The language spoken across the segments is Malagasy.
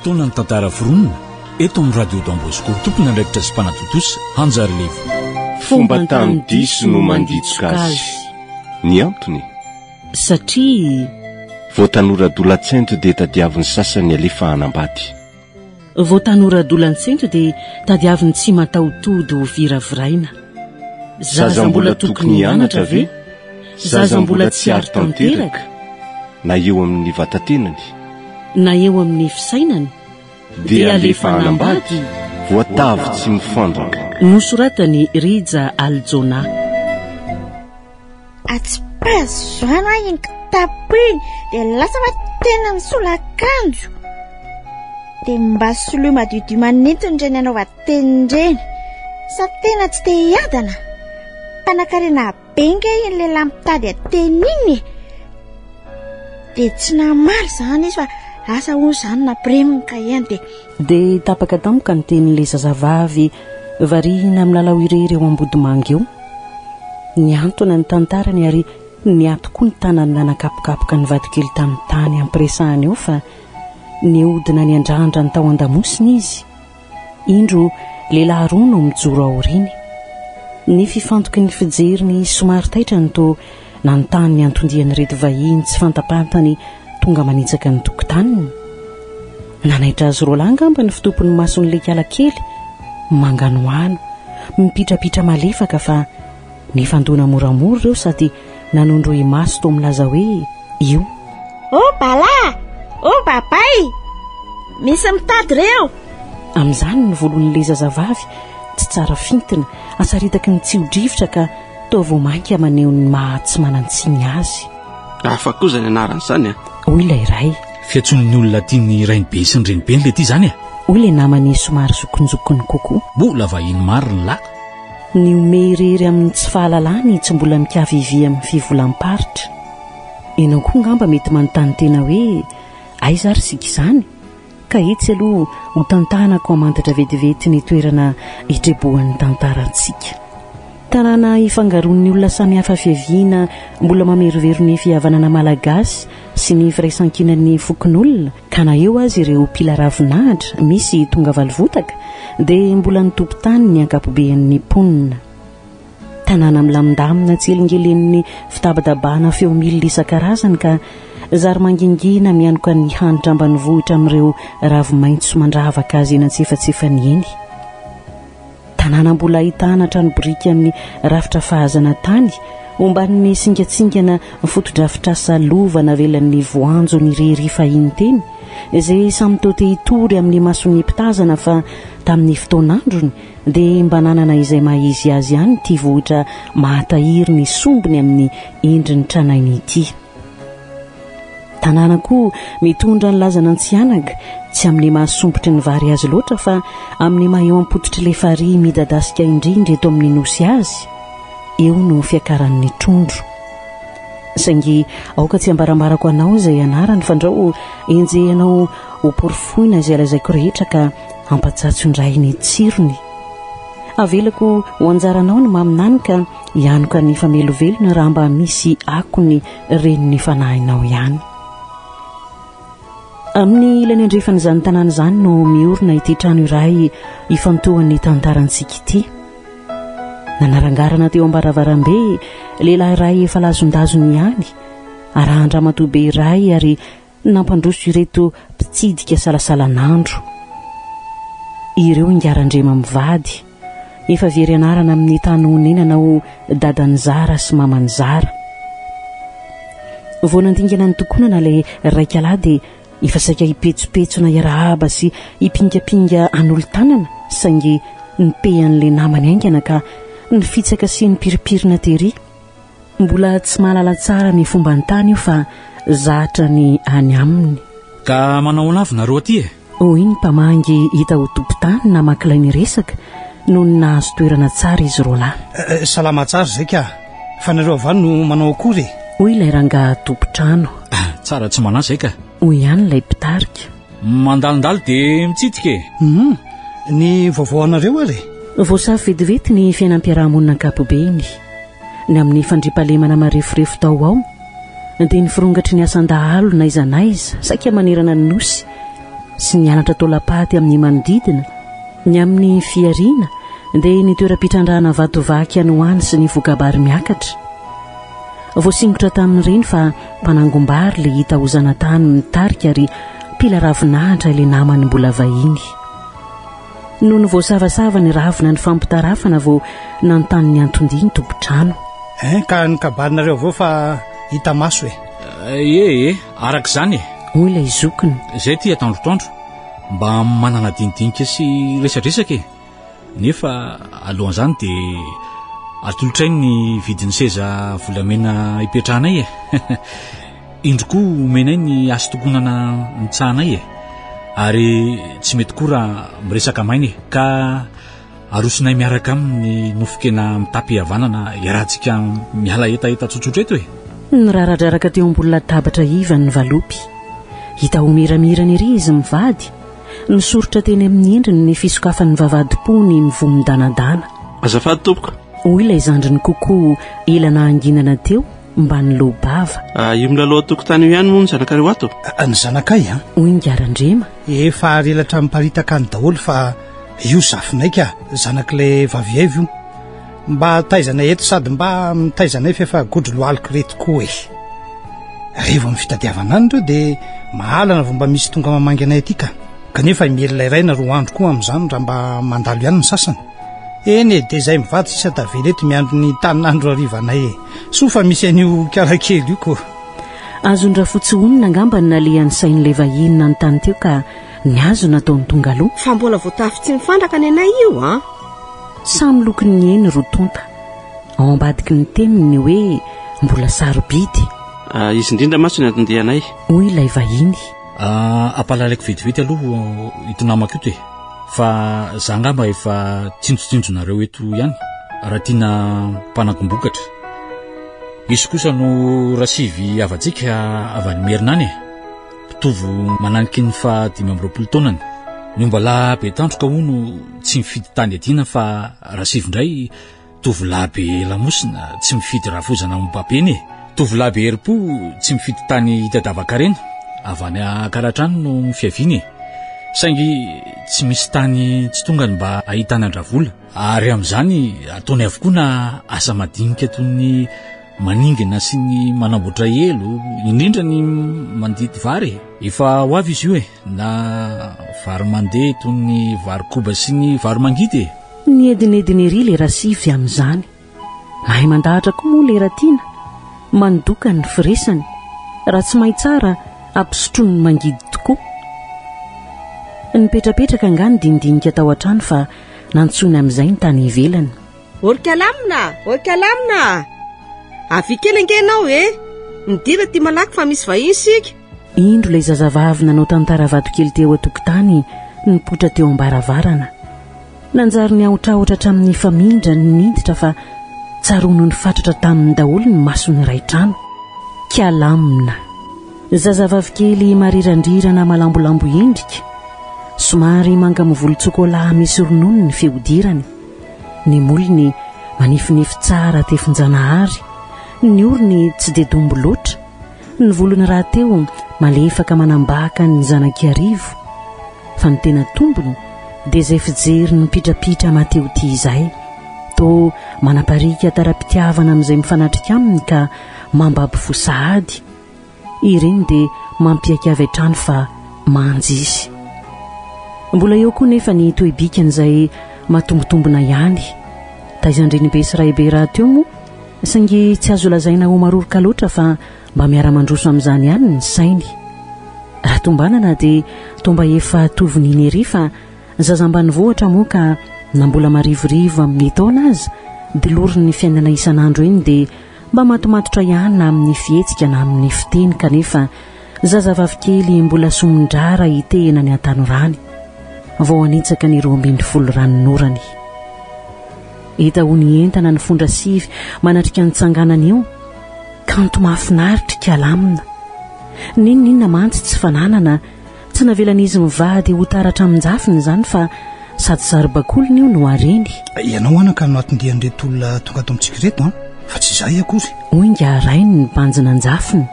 Fotoana ny tantara foronina eto amin'ny Radio Don Bosco. Tompon'andraikitra sy mpanatontosa Hanjary Levo. Fomba tany diso no manditsoka azy. Ny antony? Satria. Vao tanora dolantsento dia tadiavin'ny sasany alefa hanambady. Vao tanora dolantsento dia tadiavin'ny tsy mataho-tody ho viraviraina. Zaza mbola tokony hianatra ve? Zaza mbola tsy ary tanteraka? Na eo amin'ny vatatenany. Na eo amin'ny fisainany. Dia alefa hanambady? Voatavo tsy mifandraka. Nosoratan'i Rija Aljona. Atsipazo zany aho iny kitapo iny dia lasa fa tena misolo akanjo. Dia mba soloy madiodio manintona ireny anaovan-teny ireny. Sa tena tsy te hiadana? Mpanakarena be nge iny lehilahy mitady ateny iny e. Dia tsy namaly izany izy fa lasa hono izany nampireminy ny kahie-ny dia. Dia tapaka tampoka ny tenin'ilay zazavavy variana milalao irery eo Ambodimanga eo. Nihantona ny tantarany ary niato koa ny tanany nanakapokapoka ny vatokely tamin'ny tany ampiresahana eo fa nihodina niandrandra ny tao an-damosina izy. Indro lehilahy roa no mijoro aoriany. Ny fifantoky ny fijeriny somary taitra no toa nanontany ny anton-dian'ireto vahiny tsy fantapantany tonga manitsaka ny tokotaniny. Nanaitra azy roalahy angamba ny fitompon'ny mason'ilay kala kely, manganohano, mipitrapitra malefaka fa nifandona moramora ireo sady nanondro imaso toa milaza hoe io. Oh Bala! Oh Babay! Misy mitady ireo! Amin'izany ny volon'ilay zazavavy tsy tsara fintina, asaritaky ny tsio-drivotra ka toa vao mainka maneho ny maha tsy manan-tsiny azy. Hafa koa izany anarana izany a! Hoy ilay ray. Fiantsoan'ny olona tian'ny rainibe sy ny renibeny ilay ity izany e! Hoy ilay namany somary zokinjokiny kokoa. Mbola vahiny marina lahy. Nihomehy irery amin'ny tsy fahalalany tsy mbola mikavivy amin'ny fivolam-paritra. Ianao koa angamba mety manontany tena hoe aiza ary isika izany? Ka etsy aloha ho tantanako hamantatra vetivety ny toerana itrebohan'ny tantarantsika. Tanàna ifangaroan'ny olona samihafa fiaviana mbola mamerovero ny fihavanana malagasy sy ny firaisankinan'ny fokonolona ka na eo aza ireo mpila ravinahitra misy tonga valovotaka dia mbola ny tompon-tany ny ankapobean'ny mponina. Tanàna milamindamina tsy elingelenin'ny fitabatabahana feo milina isan-karazany ka zary mangingina mianoka ny hanitra ambanivohitra amin'ireo ravi-maitso mandravaka azy eny antsefatsefany eny. Tanàna mbola ahitana trano biriky amin'ny rafitra fahazana tany, omban'ny singantsingana fotodrafitrasa lova navelan'ny voanjo nirery fahiny teny, izay samy toa te hitory amin'ny mason'ny mpitazana fa tamin'ny fotoan'androny dia mba nanana izay maha izy azy ihany ity vohitra mahatahiry ny sombiny amin'ny endriny tranainy ity. Tanàna koa mitondra ny lazan'Antsihanaka, tsy amin'ny maha sompitry ny vary azy loatra fa amin'ny maha eo am-pototr'ilay farihy midadasika indrindra eto amin'ny Nosy azy, eo no fiakaran'ny trondro. Saingy aoka tsy hambarambarako anao izay anarany fandrao enjehinao hoporofoina izay lazaiko rehetra ka hampatsatso indray ny tsirony. Avelako ho anjaranao ny maminany ka hianoka ny famelovelona raha mba misy akony ren'ny fanahinao ihany. Amin'ny ilany andrefan'izany tanàna izany no miorina ity trano iray ifantohan'ny tantarantsika ity. Nanarangarana teo am-baravarambe lehilahy iray efa lazondazony ihany, arahan-dramatoa be iray ary nampandroso ireto mpitsidika salasalan'andro. Ireo ingaran-drema mivady, efa very anarana amin'ny tany honenana ho dadan'i Zara sy maman'i Zara. Vao nandingana ny tokonana ilay raikalahy dia efa saika hipetsopetsona hiarahaba sy hipingapinga hanolo-tanana saingy nipehan'ilay namany haingana ka nifitsaka sy nipirimpirina tery. Mbola tsy mahalala tsara ny fomban-tany io fa zatra ny any aminy. Ka manao ahoana avy nareo aty e? Hoy ny mpamangy hita ho tompon-tany namaky lay niresaka nony nahazo toerana tsara izy roalahy. Eh, salama tsara izay ka! Fa nareo avy any no manao akory e? Hoy ilay rangahy tompon-trano. Tsara tsy manahy izay ka! Hoy ihany ilay mpitarika. Mandalondalo dia mitsidika e! Hum, ny vaovao anareo ary e? Voasafo vetivety ny fiainam-piarahamonina ankapobeny. Ny amin'ny fandriampahalemana mareforefo tao ho ao, dia ny firongatry ny asan-dahalo n'aiza n'aiza, saika manerana ny Nosy. sy ny halatra taolam-paty amin'ny manodidina. Ny amin'ny fihariana dia ny toeram-pitrandrahana vatovaky any ho any sy ny voka-bary miakatra. Voasingotra tamin'ireny fa mpanangom-bary ilay hita ho zanatany mitarika ary mpila ravinahitra ilay namany mbola vahiny. Nony voasavasava ny ravina nifampitarafana vao nanontany ny anton-dia ny tompon-trano. Hein, ka ny kabarinareo avy eo fa hita maso e. Ee e, araka izany e. Hoy ilay zokiny. Izay ity atoandrotoandro, mba manana dinidinika sy resadresaka e. Nefa alohan'izany dia atolotray ny vidin'ny seza volamena ipetrahanay e. Indro koa omenay ny hasin-tokonana nitsahanay e. Ary tsy mety koa raha miresaka maina e. Ka arosonay miaraka aminy ny nofon-kena mitam-pihavanana iarahantsika miala hetaheta tsotsotra eto e. Niraradraraka teo ambony latabatra iva ny valopy. Hita ho miramirana ery izy mivady. Nisoritra teny amin'ny endriny ny fisokafan'ny vavahadimpony mivoha midanadana. Azafady tompoko. Hoy ilay zandriny kokoa ela nahanginana teo mba niloa-bava. Ah, io milalao an-tokotany io ihany moa ny zanakareo ato? Ah, ny zanakay an? Hoy Ingahy-Randrema. Efa ary elatra miparitaka any daholo fa io zafinay ka, zanak'ilay vaviaivo io. Mba taizanay eto sady mba mitaiza anay f'efa godro lohaliko ireto koa e. Revo amin'ny fitadiavana any ireo dia mahalana vao mba misy tonga mamangy anay aty ka. Kanefa mielina iray na roa andro koa amin'izany raha mba mandalo ihany ny sasany. Eny e, dia izay mivady sisa tavela eto miandry ny tanin'andro harivanay e. Soa fa misy an'io kiarakely io ko. Azon-dRafotsy honina angamba ny nalehan'ny sain'ilay vahiny nanontany teo ka ny azo nataony tonga aloha. Fa mbola voatafy tsy mifandraka ny anay io an! Samy lokon'ny eny roa tonta. Ao ambadiky ny teniny ny hoe mbola sarobidy. Ah, izy indrindra mantsy no anton-dianay. Hoy ilay vahiny. Ah, ampalalaiko vetivety aloha ito namako ito e. Fa za angamba efa tsinjotsinjonareo eto ihany raha tiana mpanangom-bokatra. Izy kosa no Rasivy havantsika avy any Merina any e. Mpitovo mananiky ny faha 25 taonany. Ny ombalahy be tandroka hono tsy mifidy tany iadiana fa Rasivy indray tovolahy be lamosina tsy mifidy rafozana ombabeny e. Tovolahy be herim-po tsy mifidy tany hitadiavan-karena, avy any Ankaratra any no fiaviany e. Saingy tsy misy tany tsy tongany mba ahitana an-dRavola. Ary amin'izany ataony avokoa na asa madinika toy ny maningina sy ny manamboatra elo, indrindra ny mandidy vary e. Efa ho avy izy io e, na vary mandeha toy ny vary koba sy ny vary mangidy e. Niedinedina ery le Rasivy amin'izany. Mahay mandahatra koa moa le Ratiana. Mandoka ny firesany. Raha tsy mahay tsara, ampisotroiny mangidy tokoa. Nipetrapetraka angaha ny dinidinika tao an-trano fa nantsoina amin'izay ny tany ivelany. Orkalamina! Orkalamina! Avia kely ange ianao e! Midira aty malaky fa misy vahiny isika. Indro ilay zazavavy nanao tantara vatokely teo an-tokotany nipoitra teo am-baravarana. Nanjary niahotrahotra hatramin'ny famindra ny niditra fa tsaroany nifatratra taminy daholo ny mason'ny iray trano. Kalamina! Zazavavikely marirandrirana malambolambo endrika, somary manga mivolon-tsokolà misy ronono ny fihodirany. Ny molony manifinify tsara tefin-janahary, ny orony tsy dia dombo loatra, ny volony rahateo malefaka manambaka ny zanak'Iarivo. Fa ny tena tombony dia izay fijery mipitrapitra mahatehotia izay, toa manapariaka tara-pitiavana amin'izay mifanatrika aminy ka mambabo fo sahady. Ireny dia mampiaiky avy hatrany fa manja izy. Mbola eo koa nefa ny toe-bikany izay matombotombona ihany. Taizan-drenibe sy raibe rahateo moa, saingy tsy azo lazaina ho maroroka loatra fa mba miara-mandroso amin'izany ihany ny sainy. Raha tombanana dia toa mba efa tovon'iny ery fa zaza ambanivohitra moa ka na mbola marivorivo amin'ny taona aza, dilorin'ny fiainana isan'andro eny dia Mba matomatotra ihany na amin'ny fihetsika na amin'ny fiteny kanefa zazavavikely mbola somondrara hitehina ny hatanorany vao hanitsaka ny 12 ranonorany. Hita ho nientana ny fondra sivy manatrika ny tsanganana io. Kanto mahafinaritra ikalamina. N'inon'inona mantsy tsy fananana Tsy navelan'izy mivady ho taratra amin-jafiny izany fa sady saribakoliny io no hareny. Ianao anaka no atondian'ireto olona tonga ato amintsika ireto an, fa tsy izahay akory. Hoy ingahy rainy nibanjina an-jafiny.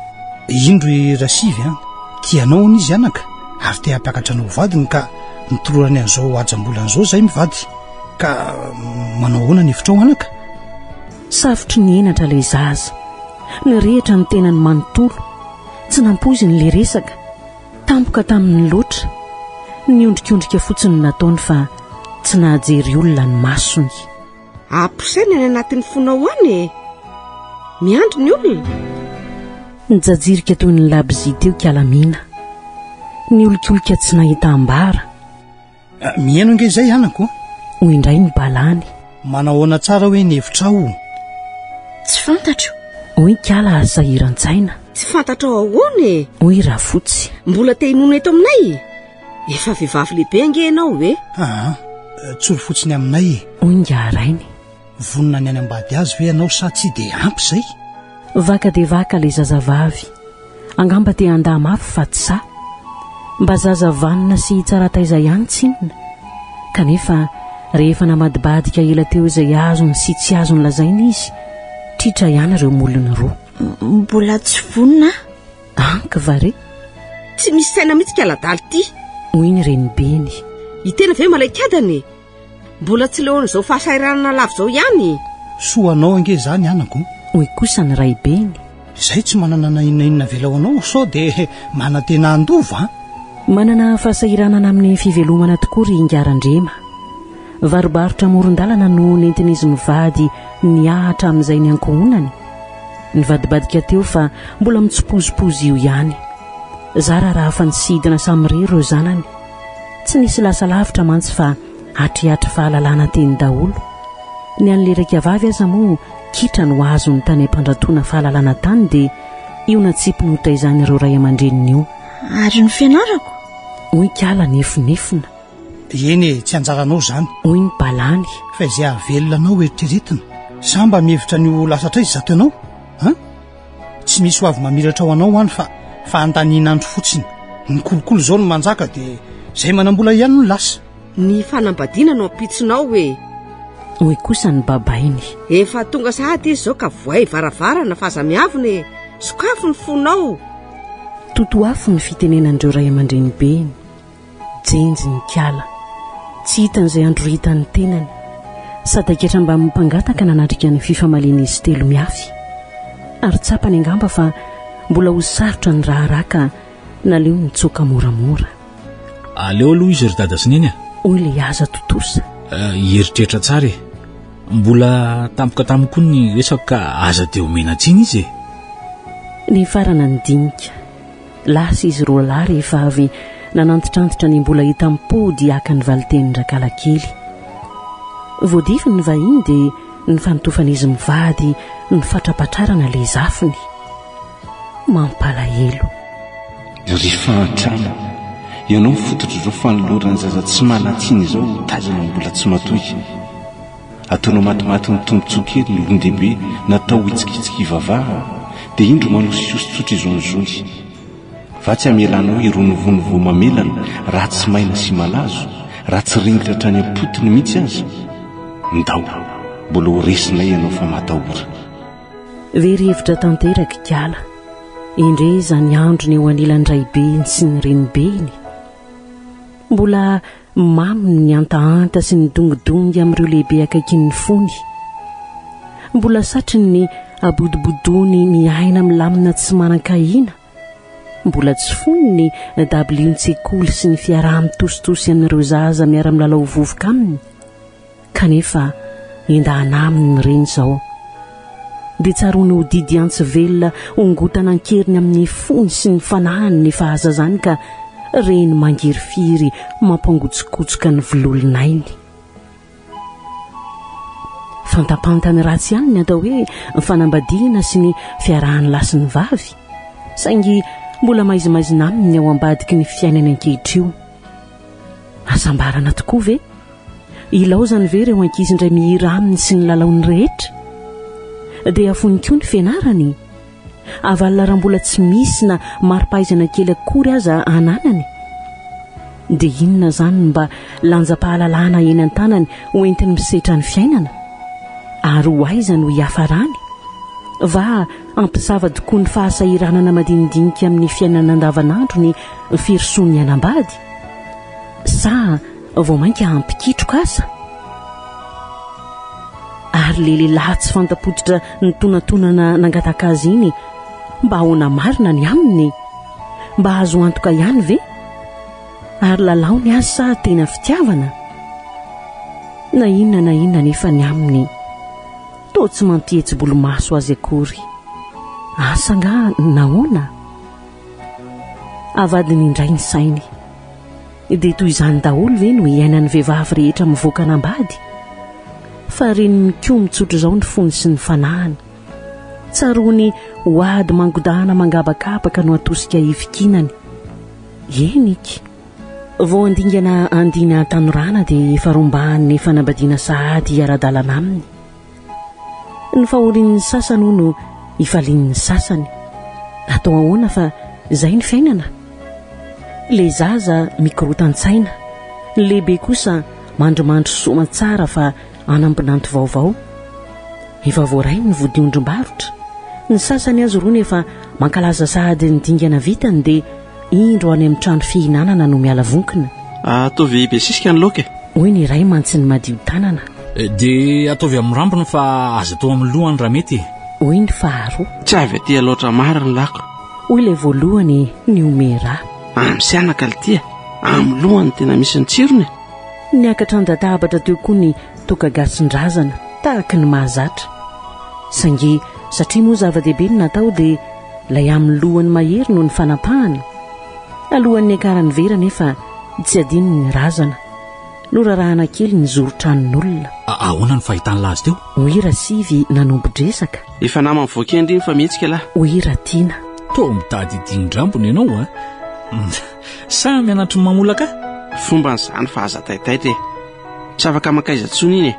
Indro i Rasivy an, tia anao hono izy anaka. Ary te hampiakatra anao ho vadiny ka nitolorany an'izao hajam-bolana izao izay mivady. Ka manao ahoana ny hevitrao anaka? Safotry ny henatra ilay zaza. Nirehitra ny tenany manontolo. Tsy nampoiziny ilay resaka. Tampoka taminy loatra. Niondrikondrika fotsiny ny nataony fa tsy nahajery olona ny masony. Amposaina any anatin'ny fonao any e! Miandry ny olona. Nijajirika toy ny labozia teo Kialamina. Niolikolika tsy nahita ambara. Ah, mihaino ange izay anako. Hoy indray ny balany. Manahoana tsara hoe ny hevitrao? Tsy fantatro. Hoy Kala sahiran-tsaina. Tsy fantatrao ahoana e? Hoy Rafotsy. Mbola te hinono eto aminay? Efa vehivavy lehibe ange ianao e! Aa, tsory fotsiny aminay e! Hoy Ingahy Rainy. Vonona ny hanambady azy ve ianao sa tsia dia ampy izay? Vaka dia vaka ilay zazavavy. Angamba te handà mafy fa tsy sahy. Mba zaza vanona sy tsara taiza ihany tsinona. Kanefa rehefa namadibadika ela teo izay azony sy tsy azony lazaina izy, tritra ihany ireo molony roa. Mbola tsy vonona aho. Anky va re? Tsy misy saina mihitsy kaladala ity. Hoy ny renibeny. I tena ve malaikadana e? Mbola tsy leon'izao fahasahiranana lava izao ihany. Soa anao ange izany anako. Hoy kosa ny raibeny. Izay tsy manana na inona inona avela ho anao sao dia manantena handova an! Manana fahasahiranana amin'ny fivelomana tokoa ry Ingahy-Randrema. Varobarotra amoron-dalana no nentin'izy mivady niaha hatramin'izay ny ankohonany. Nivadibadika teo fa mbola mitsipozipozy io ihany. Zara raha afa-nisidina samirery ireo zanany. Tsy nisy lasa lavitra mantsy fa hatrihatry fahalalana teny daholo. Ny an'i lerika vavy aza moa kitra no azony tany am-pandrantoana fahalalana tany dia io natsipiny hotaizan'ireo ray aman-dreniny io. Ary ny fianarako? Hoy kala nefonefona. Eny e, tsy anjaranao izany. Hoy ny balany. Fa izay hahavelona anao eritreretina. Sa mba mihevitra ny ho lasa hatraiza izato ianao? An? Tsy misy ho avy mamiratra ho anao any fa fa andanian'andro fotsiny. Ny kolikoly izao no manjaka dia izay manam-bola ihany no lasa. Ny fanambadiana no ampitsonao e! Hoy kosa ny babainy. Efa tonga sahady izy izao ka vohay varavarana fa aza miavona e! Sokafy ny fonao! Totoafo ny fitenenan'ireo ray aman-drenibeny. Jenjy ny kala. Tsy hitany izay handroritan'ny tenany. Sadaikatra mbamin'ny mpangataka nanatrika ny fifamalian'izy telo miafy. Ary tsapany angamba fa mbola ho sarotra ny raharaha ka naleony nitsoaka moramora. Aleo aloha izy ry dada sy neny a! Hoy ilay aza tontosa. Eh, hieritreritra tsara e! Mbola tampoka tamiko koa ny resako ka aza dia omena tsiny izy e! Nifarana ny dinika. Lasa izy roalahy rehefa avy nanantitrantitra ny mbola hita mipody haka ny valin-tenin-dRakalakely. Voadify ny vahiny dia nifanotofan'izy mivady nifatrapatrarana ilay zafiny. Mampalahelo. Ry fahantrana, ianao fototr'izao fanolorana zaza tsy manan-tsiny izao ho tazana mbola tsy matoy. Ataonao matimaty ny tombontsoa kely ny olon-dehibe natao hitsikitsiky hivavahana, dia indro manosihosy tsotra izao ny zony. Va tsy hamelanao irony vonovoa mamelana raha tsy maina sy malazo, raha tsy ringitra hatrany am-potony mihitsy aza? Ndao, mbola ho resinay ianao fa matahora. Very hevitra tanteraka ikala. Endrey izany androny eo anilan'ny raibeny sy ny renibeny. Mbola Mamy ny hantahanta sy ny dongidongy amin'ireo lehibe akaikin'ny fony. Mbola satriny ny abodobodony miaina milamina tsy manan-kahiana. Mbola tsy foiny ny dabilion-tsekoly sy ny fiaraha-mitositosy amin'ireo zaza miara-milalao vovoka aminy. Kanefa endahana aminy ny reny izao. Dia tsaroany ho didy antsy velona hongotana an-keriny amin'ny fony sy ny fanahiny ny fahazazany ka reny mangirifiry mampangotsokotsoka ny vololon'ainy. Fantapantany ratsy ihany ny atao hoe fanambadiana sy ny fiarahan'ny lahy sy ny vavy, saingy mbola maizimaizina aminy ny ao ambadiky ny fiainany ankehitrio. Hasambarana tokoa ve? Ilaozany ve ireo ankizy indray mihira aminy sy ny lalaony rehetra? Dia afoiny koa ny fianarany? Avalona raha mbola tsy misy na mari-pahaizana kely akory aza ananany? Dia inona izany no mba lanjam-pahalalana eny an-tanany ho entiny misetra ny fiainana? Ary ho aiza no hiafarany? Va. Hampisava tokoa ny fahasahiranana madinidinika amin'ny fiainana andavanandro ny firosoan'ny hanambady? Sa vao mainka hampikitroka aza? Ary le lehilahy tsy fanta-pototra nitonantonana nangataka azy iny, mba ahoana marina ny aminy? Mba azo antoka ihany ve? Ary lalao ny azy sa tena fitiavana? Na inona na inona anefa ny aminy, toa tsy mampihetsi-bolomaso azy akory. Asa angaha nahoana? Avadiny indray ny sainy. Dia toy izany daholo ve no iainan'ny vehivavy rehetra mivoaka anambady? Fa reny mikomy tsotr'izao ny fony sy ny fanahiny. Tsaroany ho ady mangodana mangabakabaka no atosika hifikinany. Eny iky. Vao handingana andiana hatanorana dia efa rombahan'ny fanambadiana sahady hiara-dalana aminy. Ny fahorian'ny sasany hono ifalian'ny sasany. Atao ahoana fa izay ny fiainana? Ilay zaza mikorotan-tsaina, ny lehibe kosa mandrimandry soamantsara fa anambinanto vaovao. Efa voaray ny vodiondrim-barotra. Ny sasany aza rony efa mankalaza sahady ny dingana vitany dia indro any amin'ny trano fihinanana no miala vonkina. Ataovy besisika ny laoka e! Hoy ny iray mantsy ny madio tanana. Dia ataovy amin'ny rambony fa aza atao amin'ny lohany raha mety e! Hoy ny faharoa. Tsy avy aty Alaotra mara ny lako. Hoy ilay voalohany nihomehy ra. Amin'ny sianaka lty e! Amin'ny lohany tena misy ny tsirony e! Niakatra an-databatra teo koa ny toaka gasin-drazana, tahaka ny mahazatra. Saingy satria moa zava-dehibe no natao dia ilay amin'ny lohany mahery no nifanapahana. Alohan'ny niakaran'ny vera anefa tsy adino ny razana. Norarahana kely ny zoron-tranon'olona. Ahoana ny fahitan'lah azy teo? Hoy Rasivy nanombo-dresaka. Efa naman'ny voakendry iny fa mihetsika lah. Hoy Ratiana. Toa mitady dinin-drambony ianao a! Sa mianatry ny mamolaka ahy? Fomban'izany fa aza taitaitra e! Tsy afaka mankaiza intsony iny e!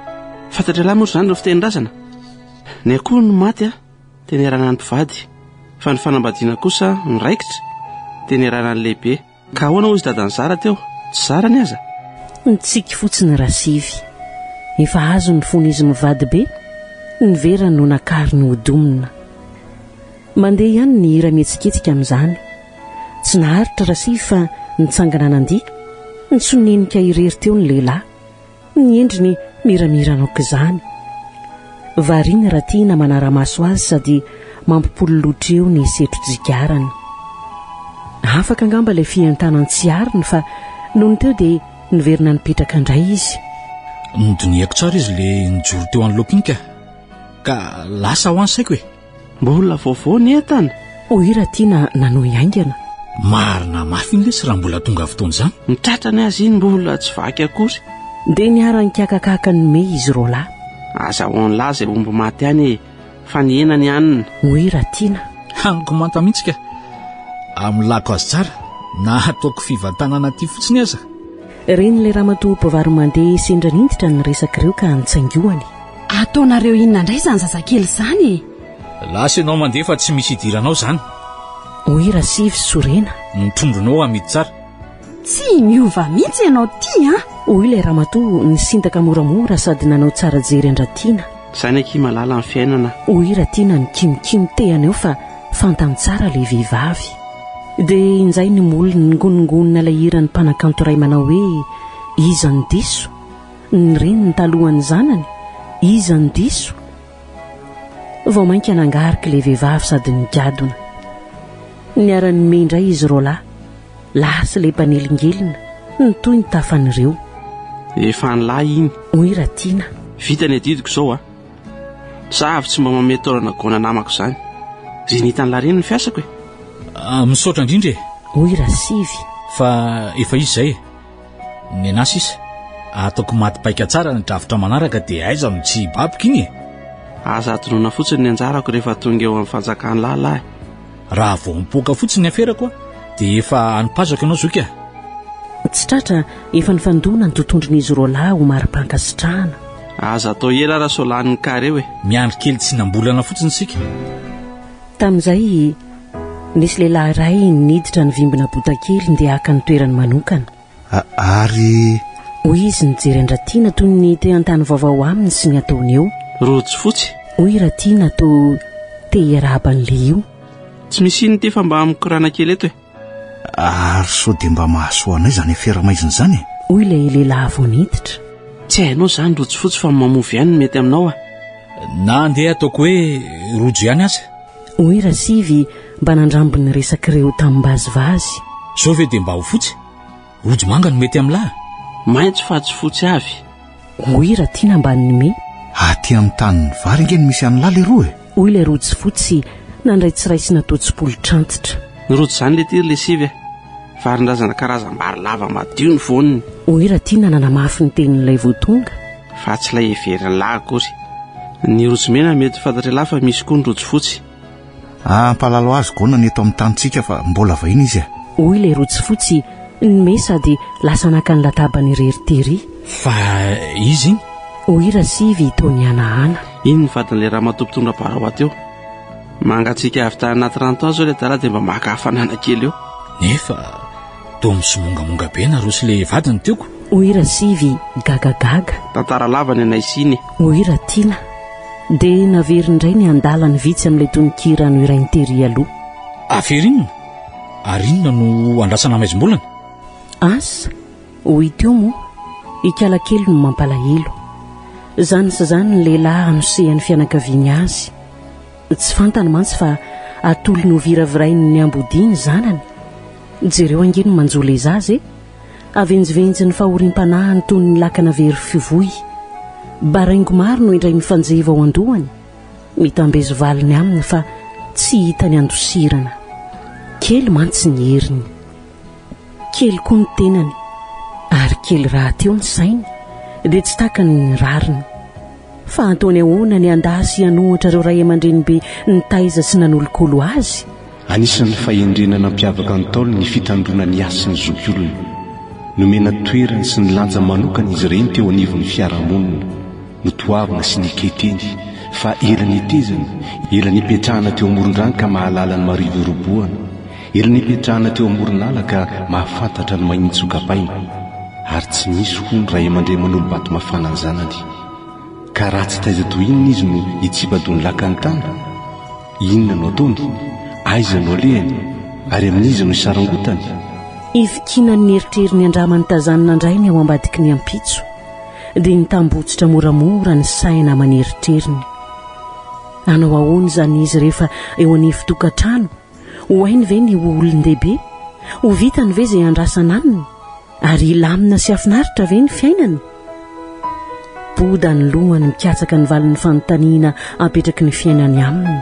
Fantatr'ialahy moa izany ireo fitenin-drazana? Ny akoho no maty a! Dia niarahana ny mpivady. Fa ny fanambadiana kosa miraikitra dia niarahana ny lehibe. Ka ahoana hozy dadan'i Zara teo? Tsy zarany aza? Nitsiky fotsiny Rasivy. Efa azony fony izy mivady be, ny verany no nakariny ho domina. Mandeha ihany ny hira mihetsiketsika amin'izany. Tsy naharitra Rasivy fa nitsangana nandihy. Nitsonenika irery teo ny lehilahy. Ny endriny miramirana aok'izany. Variana Ratiana manara-maso azy sady mampipololotra eo ny setro-jigarany. Afaka angamba ilay fientanan-tsy ariny fa nony teo dia niverina nipetraka indray izy. Nodinihako tsara izy ilay nijoro teo anoloako iny ka. Ka lasa ho any saiko e. Mbola vaovao ny entana. Hoy Ratiana nanohy haingana. Marina mafy iny lesy raha mbola tonga fotoana izany. Ny tratrany aza iny mbola tsy vaky akory. Dia niara-nikiakakaka nimehy izy roalahy. Aza ahoan'lah izay omby maty any e, fa ny henany hanina. Hoy Ratiana. Haniko manta mihitsy ka. Amolako azy tsara na ataoko fivantanana aty fotsiny aza. Ren'ilay ramatoa mpivaro-mandeha sendra niditra ny resak'ireo ka nitsaingohany. Ataonareo inona indray izany zazakely izany e? Lasa ianao mandeha fa tsy misy idiranao izany. Hoy Rasivy sorena. Ny trondronao amidy tsara. Tsy miova mihitsy ianao ity an! Hoy ilay ramatoa nisintaka moramora sady nanao tsara jery an-dRatiana. Izany akia malala ny fiainana. Hoy Ratiana nikimokimo te haneho fa fantany tsara ilay vehivavy. Dia injay ny molony ningonongonona ilay hiran'ny mpanakanto iray manao hoe Iza no diso? Ny reniny talohan'ny zanany? Iza no diso? Vao mainka nangarika ilay vehivavy sady nigadona. Niara-nimehy indray izy roalahy. Lasa ilay mpanelingelina, nitohy ny tafan'ireo. Efa an'lahy iny. Hoy Ratiana. Vita ny adidiko izao a. Za avy tsy mba manome taolana gona namako izany. Reny hitan'lah reny ny fiasako e. Ah, misaotra indrindra e. Hoy Rasivy. Fa efa izy izay e. Nenà sisa. Ataoko maty paika tsara ny drafitra manaraka dia aiza no tsy hibaboka iny e. Aza adinoina fotsiny ny anjarako rehefa tonga eo amin'ny fanjakan'lah lahy. Raha vao mipoaka fotsiny ny aferako a, dia efa anipazako ianao zoky a. Tsy tratra, efa nifandona ny tontondron'izy roalahy ho mari-pankasitrahana. Aza atao ela raha sao lanin'ny kary eo e. Miandry kely tsy nambolana fotsiny isika. Tamin'izay, nisy lehilahy iray niditra nivimbina botakely ndeha haka ny toerany manokana. Ary. Hoy izy nijery an-dRatiana toy ny te hanontany vaovao aminy sy ny ataony eo. Rojo fotsy? Hoy Ratiana toa. Te hiarahaba an'ilay io. Tsy misy inona ity fa mba mikorana kely eto e. Ary sao dia mba mahasoa anay izany afera maizina izany e? Hoy ilay lehilahy vao niditra. Tsy hainao izany rojo fotsy fa ny mamovy ihany no mety aminao a. Na andeha ataoko hoe rojo ihany aza. Hoy Rasivy mba nandramby ny resak'ireo tamim-bazivazy. Zao ve dia mba ho fotsy? Rojo manga no mety amin'lah. Maitso fa tsy fotsy avy. Hoy Ratiana mba nime. Aty amin'ny tanin'ny vary ange no misy an'lah leroa e. Hoy ilay rojo fotsy nandray tsy raisina toa tsipolitr'antitra. Ny rojo izany lety ry lesivy e. Varin-drazana karazam-bary lava madio ny voaniny. Hoy Ratiana nanamafy ny tenin'ilay vao tonga. Fa tsy ilay heverin'lah akory. Ny rojo mena mety fantatr'ialahy fa misy koa ny rojo fotsy. Ampalalo azy gona ny eto amin'ny tanintsika fa mbola vahiny izy e. Hoy ilay rojo fotsy nime sady lasa naka ny latabany irery tery. Fa izy iny? Hoy Rasivy toa nihanahana. Iny ny vadin'ilay ramatoa mpitondra baraoa teo. Mangatsiaka avy tany anaty rano tao zao ilay adala dia mba maka hafanana kely eo. Nefa toa misomongamonga be nareo sy ilay vadiny tiako. Hoy Rasivy gagagaga. Tantara lava ny anay sy iny e. Hoy Ratiana. Dia naveriny indray ny andalany vitsy amin'ilay tononkira nohirainy tery aloha. Afera inona? Ary inona no andrasana maizim-bolana? Asa, hoy teo moa, Ikalakely no mampalahelo. Izany sy izany ny lehilahy hanosehan'ny fianakaviany azy. Tsy fantany mantsy fa atolony ho viravirain'ny ambodia ny zanany. Jereo ange ny manjo ilay zaza e! Avenjivenjy ny fahoriam-panahiny toy ny lakana very fivoy. Baraingo maro no indray mifanjeva ao an-dohany. Mitambezo valiny aminy fa tsy hitany andosirana. Kely mantsy ny heriny. Kely koa ny tenany. Ary kely rahateo ny sainy, dia tsy takany ny rariny. Fa ataony ahoana ny handà sy hanohatra ireo ray aman-drenibe nitaiza sy nanolokolo azy? Anisan'ny fahendrena nampiavaka ny Ntaolo ny fitandroana ny hasin'ny zokiolona. Nomena toerany sy ny lanja manokana izy ireny teo anivon'ny fiarahamonina. Notoavina sy neketeny fa ela netezana, ela nipetrahana teo amoron-drano ka mahalala ny marivo irobohana, ela nipetrahana teo amoron'ala ka mahafantatra ny mahitsy ho kapaina. Ary tsy misy hono ray aman-dreny manolo-bato mafana ny zanany. Ka raha tsy taiza toy inona izy no hitsipa-doha ny lakan'ny tany? Inona no ataony? Aiza no alehany? Ary amin'iza no isarangotany? Ifikinan'ny eritreriny andramany tazanina indray ny ao ambadiky ny ampitso, dia nitambotsitra moramora ny saina aman'eritreriny. Hanao ahoana izany izy rehefa eo anivon-tokantrano? Ho hainy ve ny ho olon-dehibe? Ho vitany ve izay andrasana aminy? Ary hilamina sy hafinaritra ve ny fiainany? Boda ny lohany mikatsaka ny valin'ny fanontaniana apetraky ny fiainany aminy.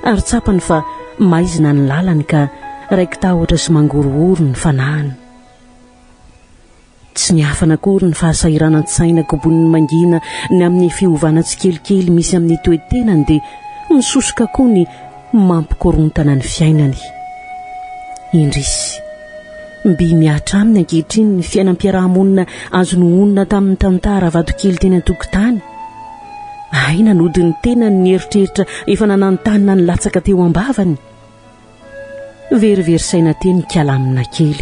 Ary tsapany fa maizina ny lalany ka raiki-tahotra sy mangorohoro ny fanahiny. Tsy niafana akory ny fahasahiranan-tsaina kobonin'ny mangina ny amin'ny fiovana tsikelikely misy amin'ny toe-tenany dia misosoka koa ny mampikorontana ny fiainany. Indrisy! Mby mihatra aminy ankehitriny ny fiainam-piaraha-monina azo nohonina tamin'ny tantara vatokely teny an-tokotany. Hay nanody ny tenany ny eritreritra efa nananontanona ny latsaka teo am-bavany. Verivery saina teny ikalamina kely.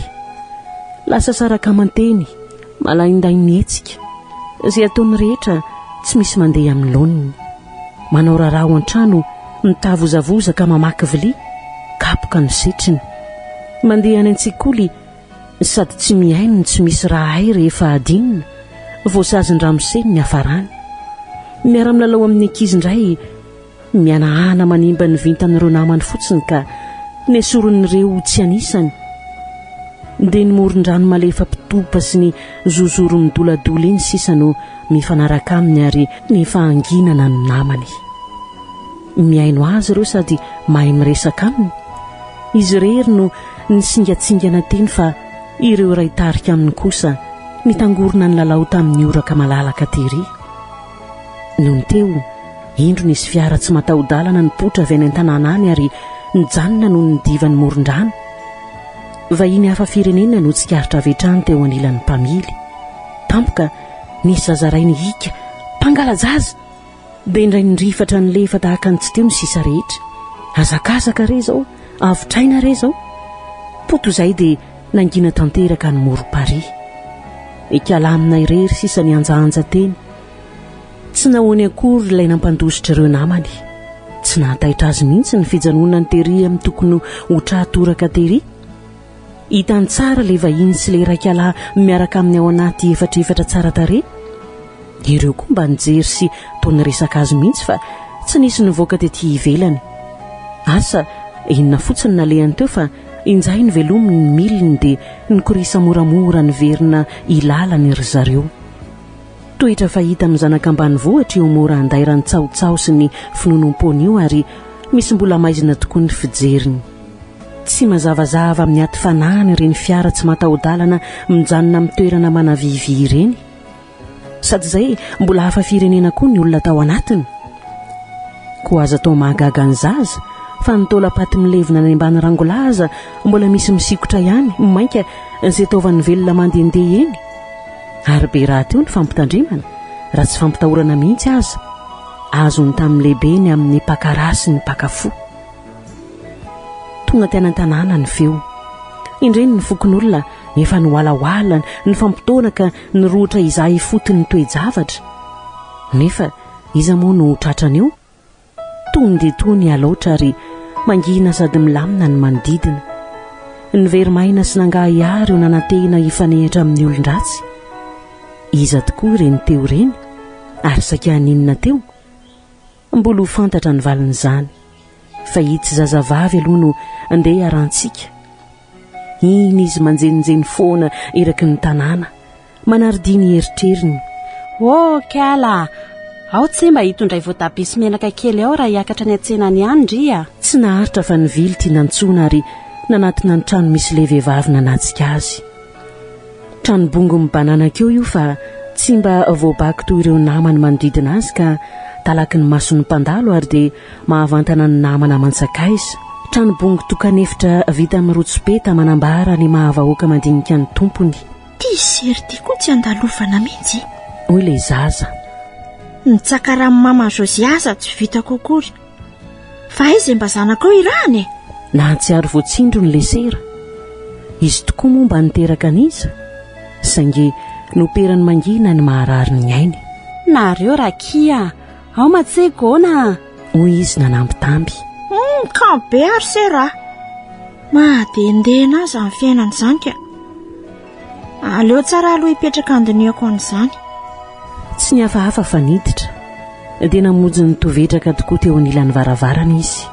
Lasa saraka aman-teny, malaindahy mihetsika. Izay ataony rehetra tsy misy mandeha amin'ny laoniny. Manao raharaha ao an-trano, mitavozavoza ka mamaky vilia, kapoka no setriny. Mandeha any an-tsekoly sady tsy mihaino no tsy misy raha hay rehefa adinina, voasazin-dramose ny niafarany. Miara-milalao amin'ny ankizy indray, mihanahana manimba ny vintan'ireo namany fotsiny ka nesorin'ireo tsy anisany. Dia ny moron-drano malefa-pitopa sy ny zozoro midoladola iny sisa no mifanaraka aminy ary ny fahanginana no namany. Mihaino azy ireo sady mahay miresaka aminy. Izy irery no nisingatsingana teny fa ireo iray tarika aminy kosa nitangorona nilalao tamin'ny oraka malalaka tery. Nony teo, indro nisy fiara tsy mataho-dalana nipoitra avy any an-tanàna any ary nijanona noho ny divan'ny moron-drano. Vahiny hafa firenena no tsikaritra avy hatrany teo anilan'ny mpamily. Tampoka, nisy zaza iray nihika, Mpangala-jaza! Dia indray nirifatra nilefa tahaka ny tsy teo ny sisa rehetra. Hazakazaka re izao, avotraina re izao! Poto izay dia nangina tanteraka ny morom-parihy. Ikalamina irery sisa nihanjahanja teny. Tsy nahoany akory ilay nampandositra ireo namany. Tsy nahataitra azy mihitsy ny fijanonany tery amin'ny tokony ho tra-toraka tery. Hitany tsara ilay vahiny sy ilay iraikalahy miaraka aminy ao anaty efatrefatra tsara tarehy. Ireo koa mba nijery sy toa niresaka azy mihitsy fa tsy nisy nivoaka tety ivelany. Asa inona fotsiny nalehany teo fa injay novelominy ny miliny dia nikorisa moramora niverina ilalany ry zareo. Toetra fahita amin'ny zanak'ambanivohitra io mora andairan'ny tsahotsaho sy ny finoanoam-poana io ary misy mbola maizina tokoa ny fijeriny. Tsy mazavazava amin'ny aty fanahiny ireny fiara tsy mataho-dalana mijanona amin'ny toerana manavivy ireny. Sady izay mbola hafa firenena koa ny olona tao anatiny. Koa aza atao mahagaga ny zaza fa ny taolam-paty milevina any ambany rangolahy aza mbola misy misikotra ihany mainka izay taovan'ny velona mandehandeha eny. Ary be rahateo ny fampitandremana, raha tsy fampitahorana mihitsy aza, azony tamin'ny lehibeny amin'ny mpaka ra sy ny mpaka fo. Tonga teny an-tanàna ny feo. Indreny ny fokonolona efa niwalawalan, nifampitaona ka nirohotra hizaha ifotony ny toe-javatra. Nefa iza moa no ho tratrany eo? Tony dia tony Alaotra ary mangina sady milamina ny manodidina. Niveri-maina sy nangahiahy ireo nanantena hifanehitra amin'ny olon-dratsy. Iza tokoa ireny teo ireny? Ary saika haninona teo? Mbola ho fantatra ny valin'izany. Fa itsy zazavavy aloha no ndeha hiarahantsika. Iny izy manjeninjeny foana eraky ny tanàna. Manaridia ny eritreriny. Oh, kiala! Ao tse mba hitondray voatabia sy menaka kely ao raha hiakatra any an-tsena any ihany ndry a! Tsy naharitra fa nivily ity nantsoina ary nanatona ny trano misy ilay vehivavy nanatsika azy. Trano bongo mibananaka eo io fa tsy mba voabaky toy ireo namany manodidina azy ka talaky ny mason'ny mpandalo ary dia mahavantana ny namana aman-tsakaiza. Trano bongo tokan'efitra vita amin'ny rotsopeta manambara ny maha vahoaka mandinika ny tompony. Ty sery ty koa tsy andalovana mihitsy. Hoy ilay zaza. Ny tsakaran'i mama Josia aza tsy vitako akory. Fa aiza e mba zanakao irahana e? Nahatsiaro voatsindrony ilay sera. Izy tokoa moa mba niteraka an'iza? Saingy noperany mangina ny maharary ny ainy. Nareo rakia, ao matse gona a! Hoy izy nanambitamby. Hum, kamo be ary sera a! Mahadendena ahy izany fiainana izany ka. Aleo tsara aloha hipetraka handinihako an'izany. Tsy nihafahafa fa niditra. Dia namonjy ny tovetraka tokoa teo anilan'ny varavarana izy.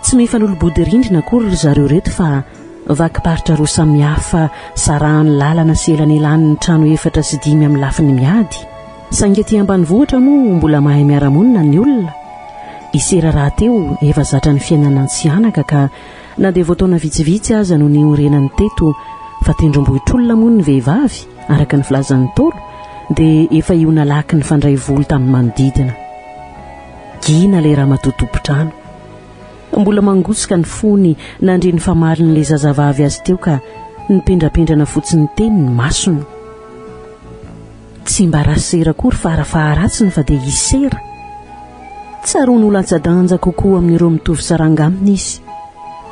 Tsy mifanolo-bodirindrina akory ry zareo ireto fa vakim-paritra roa samihafa sarahan'ny lalana sy elanelanin'ny trano efatra sy dimy amin'ny lafiny miady. Saingy aty ambanivohitra moa mbola mahay miara-monina ny olona. I Sera rahateo efa zatra ny fiainana an-tsihanaka ka Na dia vao taona vitsivitsy aza no niorenany teto fa tendrombohitr'olona moa ny vehivavy, araka ny filazan'ny Ntaolo, dia efa io nalaky nifandray volo tamin'ny manodidina. Gina ilay ramatoa tompon-trano. Mbola mangotsoka ny fony nandre ny famalin'ilay zazavavy azy teo ka nipendrapendrana fotsiny teny ny masony. Tsy mba rasera akory farafaharatsiny fa dia hisera. Tsaroany ho latsa-danja kokoa amin'ireo mitovy saranga aminy izy.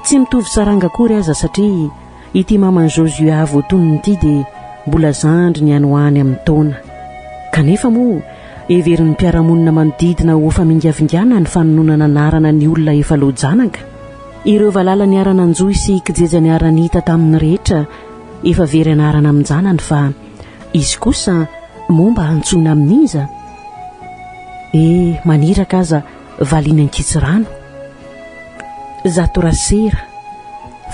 Tsy mitovy saranga akory aza satria ity maman'i Josua voatonony ity dia mbola zandriny any ho any amin'ny taona. Kanefa moa heverin'ny mpiara-monina manodidina ho famingavingana ny fanononana anarana ny olona efa loa-janaka. Ireo valala niara-nanjohy sy kijeja niara-nita tamin'ny rehetra efa very anarana amin-janany fa Izy kosa moa mba antsoina amin'iza? Eh, maniraka aza valiany ankitsirano. Zato Rasera,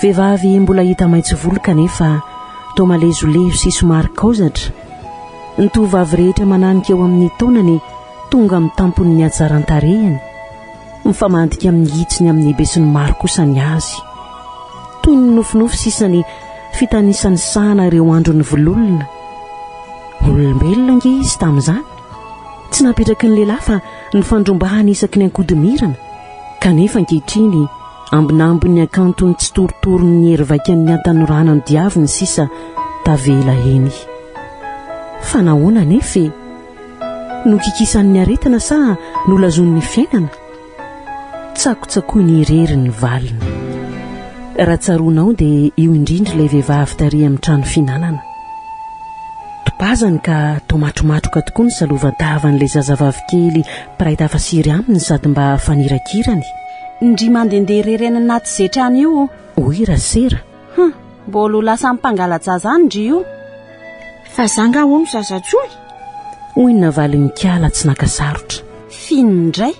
vehivavy mbola hita maitso volo kanefa toa malezolezo sy somary kaozatra. Ny tovovavy rehetra mananika eo amin'ny taonany tonga amin'ny tampon'ny hatsaran-tarehiny. Mifamadika amin'ny hitsiny amin'ny besinimaro kosa ny azy. Toy ny nofinofy sisa ny fitanisanisana ireo andron'ny vololona. Olombelona ange izy tamin'izany. Tsy napetraky ny lehilahy fa nifandrombahana isaky ny ankodimirana. Kanefa ankehitriny, ambinambin'ny hakantony tsy torotoronin'ny hery vaikan'ny hatanorana nodiaviny sisa tavela eny. Fa nahoana anefa e? Nokikisan'ny aretina sa nolazoin'ny fiainana? Tsakotsakoiny irery ny valiny. Raha tsaroanao dia io indrindra ilay vehivavy tary amin'ny trano fihinanana. Pazany ka toa matromatroka tokoa ny salovan-tavan'ilay zazavavikely mpiray tafasiry aminy sady mba fanirakirany. Ndry mandehandeha irery any anaty zetra any io. Hoy Rasera. Hum, mbola ho lasan'ny mpangala-jaza any ndry io. Fa za nga hono zaza tsony? Hoy ny navalin'i Kala tsy naka sarotra. F'inona indray?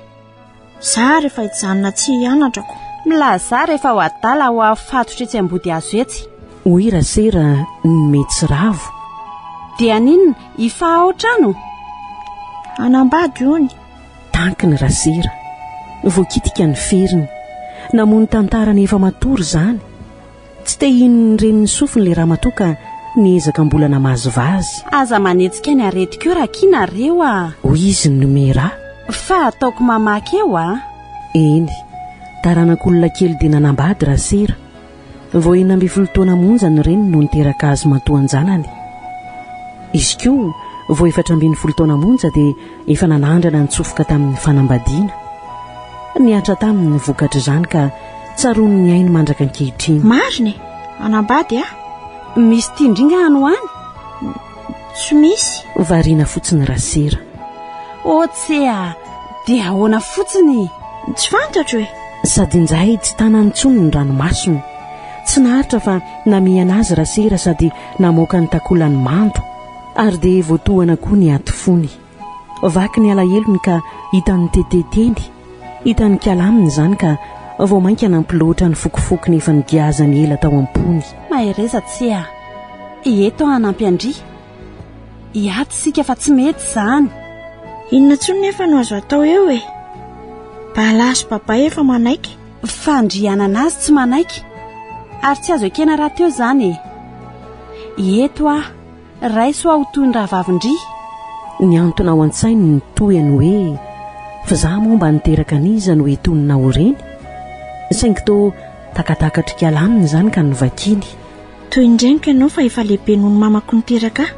Za rehefa hijanona tsy hianatra ko. Milazà rehefa ho adala ho afatotra etsy ambodihazo etsy. Hoy Rasera nome tsy ravo. Dia haninona? Hifaha ao trano? Hanambady hono. Tankiny Rasera. Voakitika ny feriny. Namono tantarany efa matory izany. Tsy te hino ny renin'ny sofiny ilay ramatoa ka niezaka mbola namazivazy. Aza manetsika ny aretiko eo rakia nareo a! Hoy izy nome ra. Fa ataoko mamaky eo a! Eny, taranak'olona kely dia nanambady Rasera. Vao 16 taona monja ny reniny no niteraka azy matoan-janany. Izy koa vao 14 taona monja dia efa nanandrana nitsofoka tamin'ny fanambadiana. Nihatra taminy ny vokatr'izany ka tsaroan'ny ainy mandraka ankehitriny. Marina e! Hanambady aho. Misy tia indringa any ho any? Tsy misy. Variana fotsiny Rasera. Oh tsia! Dia ahoana fotsiny? Tsy fantatro e! Sady injay tsy tanany intsony ny ranomasony. Tsy naharitra fa namihana azy Rasera sady namoaka ny takolany mando. Ary dia voatohana koa ny aty fony. Vaky ny alahelony ka hitany tete teny. Hitan'i Kala aminy izany ka vao mainka nampiloatra ny fokofokony efa nigiazany ela tao am-pony. Mahereza tsia. Eto aho hanampy an-dry. Hiady isika fa tsy mety izany. Inona intsony nefa no azo atao eo e? Bala sy Babay efa manaiky. Fandrianana azy tsy manaiky. Ary tsy azo ekena rahateo izany e. Eto aho. Raiso aho toy ny rahavavin-dry. Nihantona ao an-tsainy ny tohiny hoe, Fa za moa mba niteraka an'iza no hitonona ho reny? Saingy toa takatakatr'ikala aminy izany ka novakiany. Toy ny reniko ianao fa efa lehibe noho ny mamako niteraka ahy.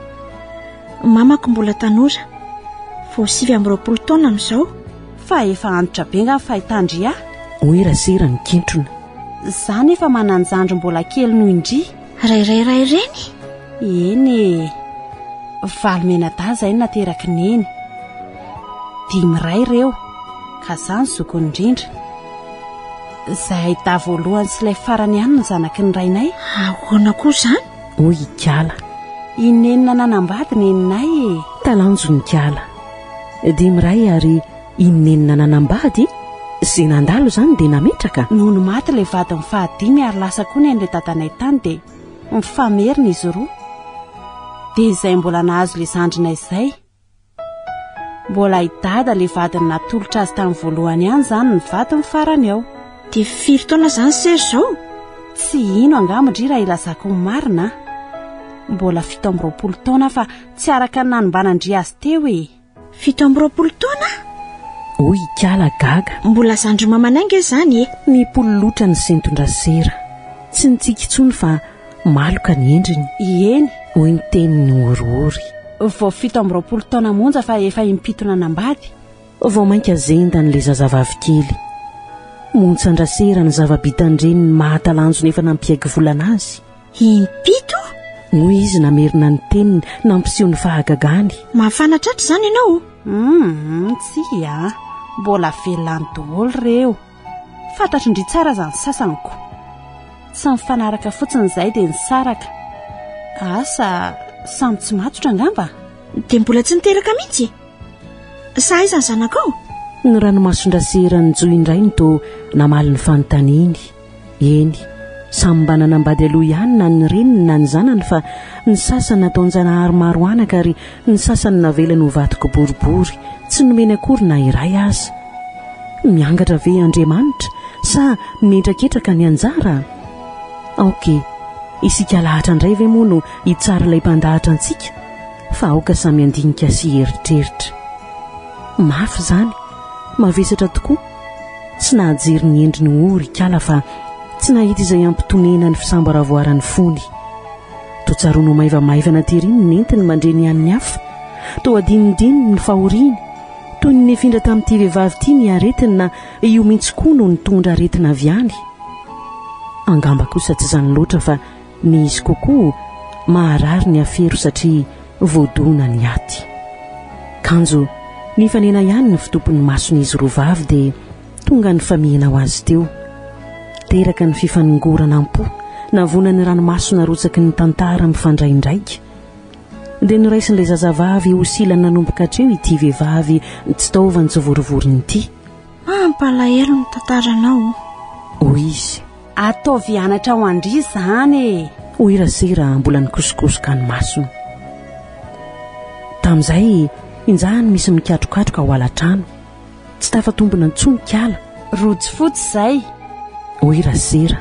Mamako mbola tanora. Vao 29 taona amin'izao. Fa efa antitra be nga ny fahitan-dry ahy? Hoy Rasera nikentrona. Za nefa manan-jandry mbola kely noho indry. Ray ray ray reny? Eny e. Valo mianadahy izay no naterak'i Neny. Dimy ray ireo, ka za no zokiny indrindra. Izahay dahy voalohany sy ilay farany ihany no zanaky ny rainay. Ahoana koa izany? Hoy Ikala. I Neny nananambady neninay e. Talanjona Ikala. Dimy ray ary i Neny nananambady? Izay nandalo izany dia nametraka? Nony maty ilay vadiny fahadimy ary lasa koa nen'ilay dadanay tany dia mifamerina izy roa. Dia izay mbola nahazo ilay zandrinay izay. Mbola i Dada ilay vadiny natolotra azy tamin'ny voalohany ihany izany ny vadiny farany ao. Dia firy taona izany sery izao? Tsy hino angamba ndry raha ilazako ny marina a. Mbola 27 taona fa tsy araka ny nanombanan-dry azy teo e. 27 taona? Hoy Ikala gaga. Mbola zandry mamanay nge izany e. Nipololotra ny senton-dRasera. Tsy nitsiky intsony fa maloka ny endriny. Eny. Hoy ny teniny horohory. Vao 27 taona monja fa efa impito nanambady. Vao mainka zendany ilay zazavavy kely. Montsan-dRasera ny zava-bitan-dreniny mahatalanjona efa nampiaiky volana azy. Impito? Hoy izy namerina ny teniny nampiseho ny fahagagany. Mafana tratra izany ianao? Hum, tsia. Mbola velona any daholo ireo. Fantatro ndry tsara aza ny sasany ko. Tsy nifanaraka fotsiny izahay dia nisaraka. Asa, samy tsy matotra angamba? Dia mbola tsy niteraka mihitsy? Sa aiza ny zanakao? Ny ranomason-dRasera nijohy indray no toa namaly ny fanontaniany. Eny, samy mba nanambady aloha ihany na ny reniny na ny zanany fa ny sasany nataon-janahary maro anaka ary ny sasany navelany ho vato kiboribory, tsy nomeny akory na iray aza. Miangatra ve Andriamanitra sa mihetraketraka ny anjara? Aoka e! Isika lahatra indray ve moa no hitsara ilay mpandahatra antsika? Fa aoka samy handinika sy hieritreritra. Mafy izany, mavesatra tokoa. Tsy nahajery ny endriny ory ikala fa tsy nahita izay hampitonena ny fisamboravoaran'ny fony. Toa tsaroany ho maivamaivana tery ny nentiny mandre ny an'ny hafa. Toa adinodinony ny fahoriany. Toy ny nifindra tamin'ity vehivavy ity ny aretiny na io mihitsy koa no nitondra aretina avy any. Angamba kosa tsy izany loatra fa ny izy kokoa maharary ny afero satria. Voadona ny aty. Kanjo nifanena ihany ny fitompon'ny mason'izy roa vavy dia tonga nifamihina ho azy teo. Teraka ny fifanongorana am-po, navoana ny ranomaso narotsaky ny tantara mifandraindraika. Dia noraisin'ilay zazavavy ho silany nanomboka hatreo ity vehivavy tsy taovany tsy vorivoriny ity. Mampalahelo ny tantaranao. Hoy izy. Ataovy anatra ho an-dry izany e! Hoy Rasera mbola nikosokosoka ny masony. Tamin'izay, injany misy mikatrokatroka ao alatrano. Tsy tafatombina intsony kala. Rojo fotsy izay! Hoy Rasera.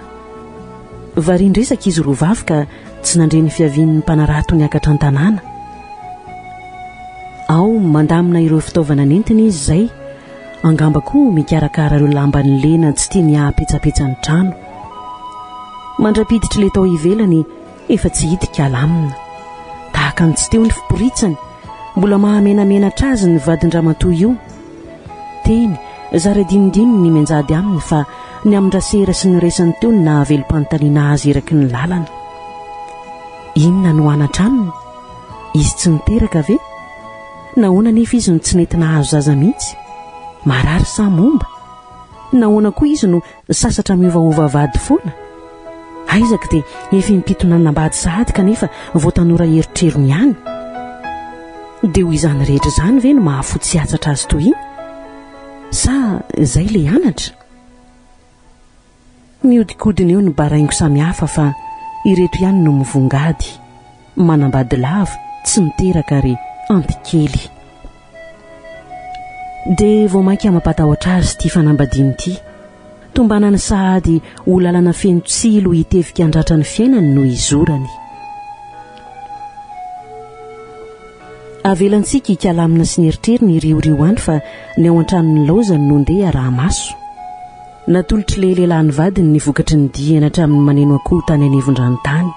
Varian-dresaka izy roa vavy ka tsy nandre ny fiavian'ny mpanarato niakatra an-tanàna. Ao mandamina ireo fitaovana nentiny izy izay, angamba koa mikarakara ireo lambany lena tsy tiany hahapetsapetsa ny trano. Mandra-piditr'ilay tao ivelany efa tsy hita ikala aminy. Tahaka ny tsy teo ny fiporitsany, mbola mahamenamenatra azy ny vadin-dramatoa io. Teny, zara dinidininy ny mianjady aminy fa ny amin-dRasera sy ny resany teo no nahavelom-panontaniana azy eraky ny lalana. Inona no anatra aminy? Izy tsy niteraka ve? Nahoana anefa izy no tsy nety nahazo zaza mihitsy? Marary sa momba? Nahoana koa izy no sasatra miovaova vady foana? Isaac dia efa impito nanambady sahady kanefa vao tanora erotrerony ihany. Dia ho izany rehetra izany ve no mahafotsy hatsatra azy toy iny? Sa izay ilay anatra? Mihodinkodina eo ny baraingo samihafa fa ireto ihany no mivongady, manambady lava, tsy miteraka ary antikely. Dia vao mainka mampatahotra azy ity fanambadiana ity. Tombanany sahady ho lalana feno tsilo hitevika handratra ny fiainany no izorany. Avelantsika hikalamina sy ny eritreriny hiriorio any fa ny ao an-tranon'ny laozany no ndeha araha-maso. Natolotr'ilay lehilahy ny vadiny ny vokatry ny diany hatramin'ny maneno akoho tany anivon-drano tany.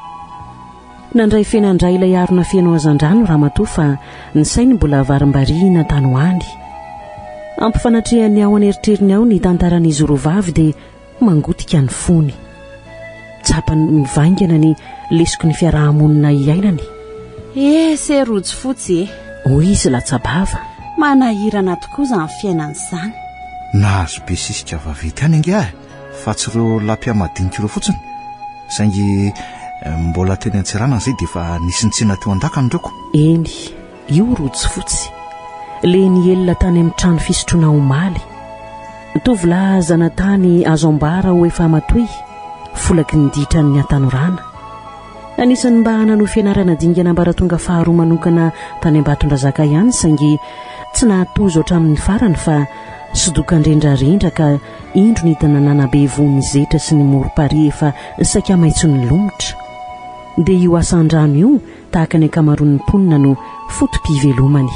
Nandray fenandray ilay harona feno hazandrano ramatoa fa ny sainy mbola varimbarihina tany ho any. Ampifanatrehany ao an'eritreriny ao ny tantaran'izy roa vavy dia mangotika ny fony. Tsapany mivaingana ny lesoky ny fiaraha-monina iainany. Eh, se rojo fotsy e! Hoy izy latsa-bava. Manahirana tokoa izany fiainana izany. Nahazo be sisika vaventy ihany ange aho fa tsy ireo lapia madinika ireo fotsiny. Saingy eh, mbola teny an-tseranana izay dia efa nisy nitsena teo an-dakana ireo ko. Eny, io rojo fotsy. Le nihelina tany amin'ny trano fisotroana omaly. Tovolahy zanatany azo ambara ho efa matoy, folaky ny ditran'ny hatanorana. Anisan'ny mba nanohy fianarana dingana ambaratonga faharoa manokana tany Ambatondrazaka ihany saingy tsy nahatozo hatramin'ny farany fa sodokan-drendrarendra ka indro nidina nanabe voho ny zetra sy ny morom-parihy efa saika maitson'ny lomotra. Dia io asa an-drano io tahaka ny ankamaroan'ny mponina no foto-pivelomany.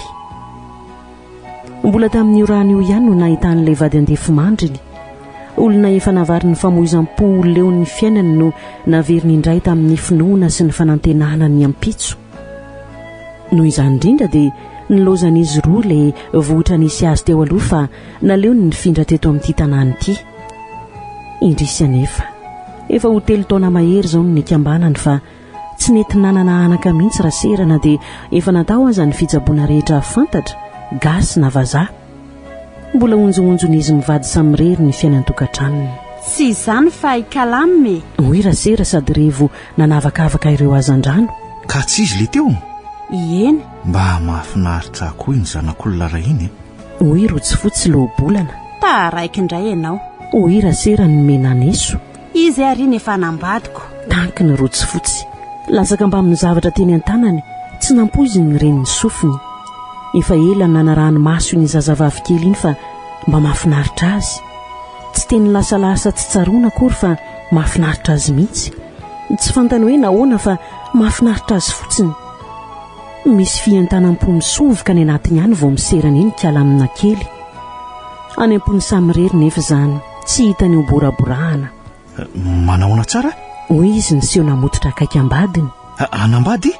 Mbola tamin'io rano io ihany no nahitan'ilay vady andefimandriny. Olona efa navarin'ny famoizam-po ho leon'ny fiainany no naveriny indray tamin'ny finoana sy ny fanantenana ny ampitso. Noho izany indrindra dia nilaozan'izy roa ilay vohitra nisy azy teo aloha fa naleony nifindra teto amin'ity tanàna ity. Indrisy anefa, efa ho telo taona mahery izao no nikambanany fa Tsy nety nanana anaka mihitsy Rasera na dia efa natao aza ny fitsaboana rehetra fantatra, gasy na vazaha. Mbola honjohonjon'izy mivady samirery ny fiainan-tokantranony. Tsy izany fa i Kalam e! Hoy Rasera sady revo nanavakavaka ireo hazandrano. Ka tsy izy le teo? Ieny. Mba mahafinaritra ahy koa iny zanak'olona ray iny e! Hoy Rotsifotsy loabolana. Taraiky indray ianao. Hoy Rasera nomena aneso. Izy ary iny efa hanambadiko. Tanky ny rotsy fotsy. Latsaka mbamin'ny zavatra teny an-tanany, tsy nampoiziny ny renin'ny sofiny. Efa ela no nanarahany maso iny zazavavy kely iny fa mba mahafinaritra azy. Tsy teny lasalasa tsy tsaroana akory fa mahafinaritra azy mihitsy. Tsy fantany hoe nahoana fa mahafinaritra azy fotsiny. Misy fientanam-po misovoka any anatiny any vao miserana iny kalamina kely. Any am-pony samirery nefa izany. Tsy hitany ho boraborahana. Manahoana tsara? Hoy izy niseho namototra akaiky am-badiny. Hanambady?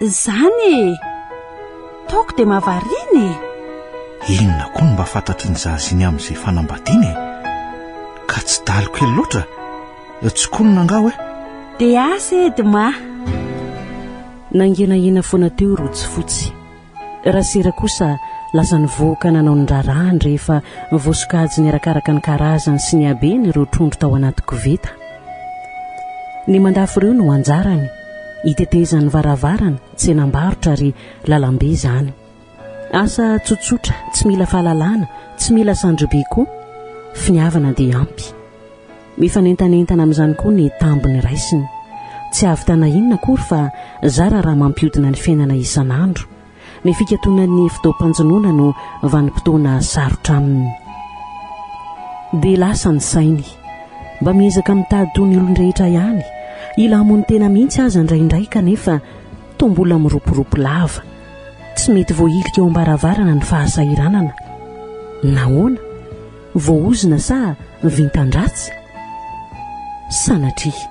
Izany e! Taoko dia mahavariana e! Inona koa no mba fantatry ny zaza iny amin'izay fanambadiana e? Ka tsy dalo kely loatra? Tsikonina angaha hoe? Dia asa e, Dma. Nangenahena foana teo Rotsifotsy. Rasera kosa lasa nivoaka nanao ny raharahany rehefa voasokajiny arakaraka ny karazany sy ny habeny ireo trondro tao anaty koveta. Ny mandafo ireo no anjarany, hitetezany varavarana, tsenam-barotra ary lalambe izany. Asa tsotsotra, tsy mila fahalalana, tsy mila sandribe koa, finiavana dia ampy. Mifanentanentana amin'izany koa ny tambiny raisiny. Tsy hahavitana inona akory fa zara raha mampihodina ny fiainana isan'andro. Ny fikatonan'ny fotoam-panjonoana no vanim-potoana sarotra aminy. Dia lasa ny sainy. Mba miezaka mitady toy ny olon-drehetra ihany. Hila hamono tena mihitsy aza indraindray kanefa toa mbola miroporopo lava. Tsy mety voahilika eo am-baravarana ny fahasahiranana. Nahoana? Voaozona sa vintan-dratsy? Sanatria.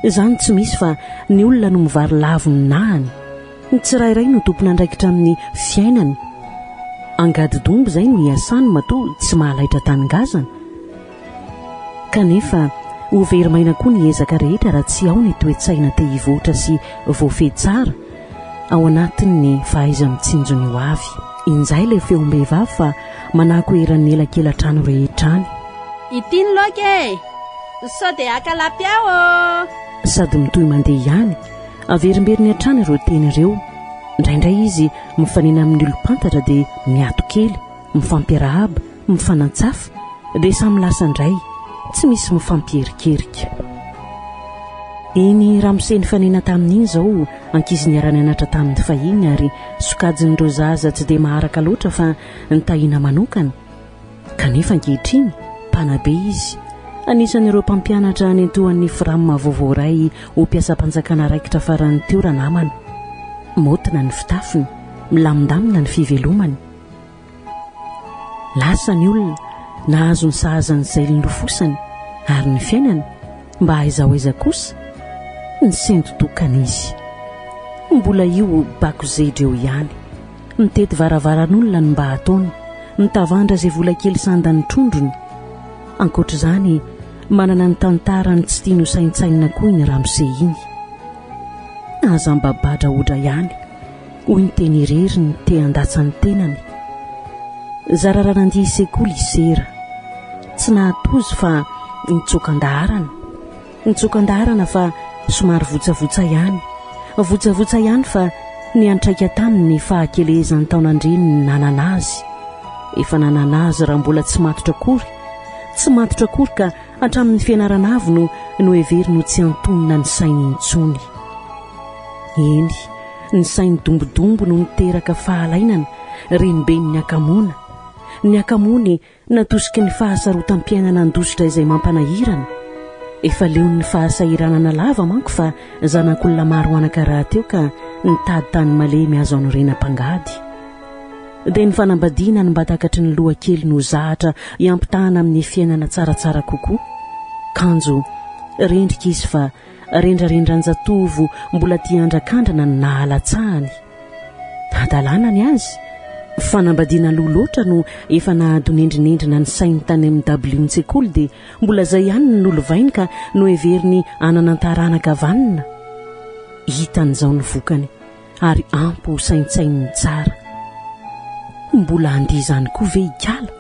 Izany tsy misy fa ny olona no mivarilavo ny nahany. Ny tsirairay no tompon'andraikitra amin'ny fiainany. Angadidomby izay no iasany matoa tsy mahalaitra tany ngazana. Kanefa ho very maina koa ny ezaka rehetra raha tsy ao ny toe-tsaina te hivoatra sy voafehy tsara ao anatin'ny fahaiza-mitsinjo ny ho avy. Injay ilay feom-behivavy fa manako eran'ny elakela-trano rehetra any. Ity ny laoka e! Sao dia haka lapiao ô! Sady mitohy mandeha ihany, averimberiny hatrany ireo teny ireo. Indraindray izy mifanena amin'ny olom-pantatra dia miato kely. Mifampiarahaba, mifanantsafa, dia samy lasa indray, tsy misy mifampierikerika. Iny ramose nifanena taminy iny izao ankizy niara-nianatra taminy fahiny ary sokajin'ireo zaza tsy dia maharaka loatra fa nitahiana manokana. Kanefa ankehitriny, mpanabe izy. Anisan'ireo mpampianatra nentohan'ny Fram vaovao iray ho mpiasam-panjakana raikitra farany teo ranamana. Maotina ny fitafiny, milamindamina ny fivelomany. Lasa ny olona, nahazo ny sahaza an'izay nilofosany, ary ny fiainana, mba aiza ho aiza kosa? Nisento tokana izy. Mbola io bako zedra eo ihany. Mitety varavaran'olona ny mba ataony, mitavandra izay vola kely sandan'ny trondrony. Ankoatra izany, manana ny tantarany tsy tiany hosaintsainina koa iny ramose iny. Aza mba badrahodra ihany. Hoy ny teny irery ny te handatsa ny tenany. Zara raha nandia sekoly i Sera. Tsy nahatozo fa nitsoaka an-daharana. Nitsoaka an-daharana fa somary votsavotsa ihany. Votsavotsa ihany fa niantraika taminy ny fahakelezan'ny taonan-dreniny nanana azy. Efa nanana azy raha mbola tsy matotra akory. Tsy matotra akory ka hatramin'ny fianarana avy no noheveriny ho tsy antonona ny sainy intsony. Eny, ny sainy dombodombo no niteraka fahalainana, reniben'ny hakamoana. Ny hakamoany natosiky ny fahasarotam-piainana handositra izay mampanahirana. Efa leon'ny fahasahiranana lava manko fa zanak'olona maro anaka rahateo ka nitady tany malemy azo anorenam-pangady. Dia ny fanambadiana no mba takatry ny loha kely no zahatra hiampitahana amin'ny fiainana tsaratsara kokoa. Kanjo, rendrika izy fa Rendrarendran-jatovo mbola tia andrakandrana no nahalatsahany. Hadalana ny azy. Fanambadiana aloha loatra no efa nahadonendrinendrina ny sainy tany amin'ny dabilion-tsekoly dia mbola izay ihany no nolovainy ka noheveriny hananan-taranaka vanona. Hitany izao ny vokany ary ampy ho saintsaininy tsara. Mbola handeha izany koa ve ikala?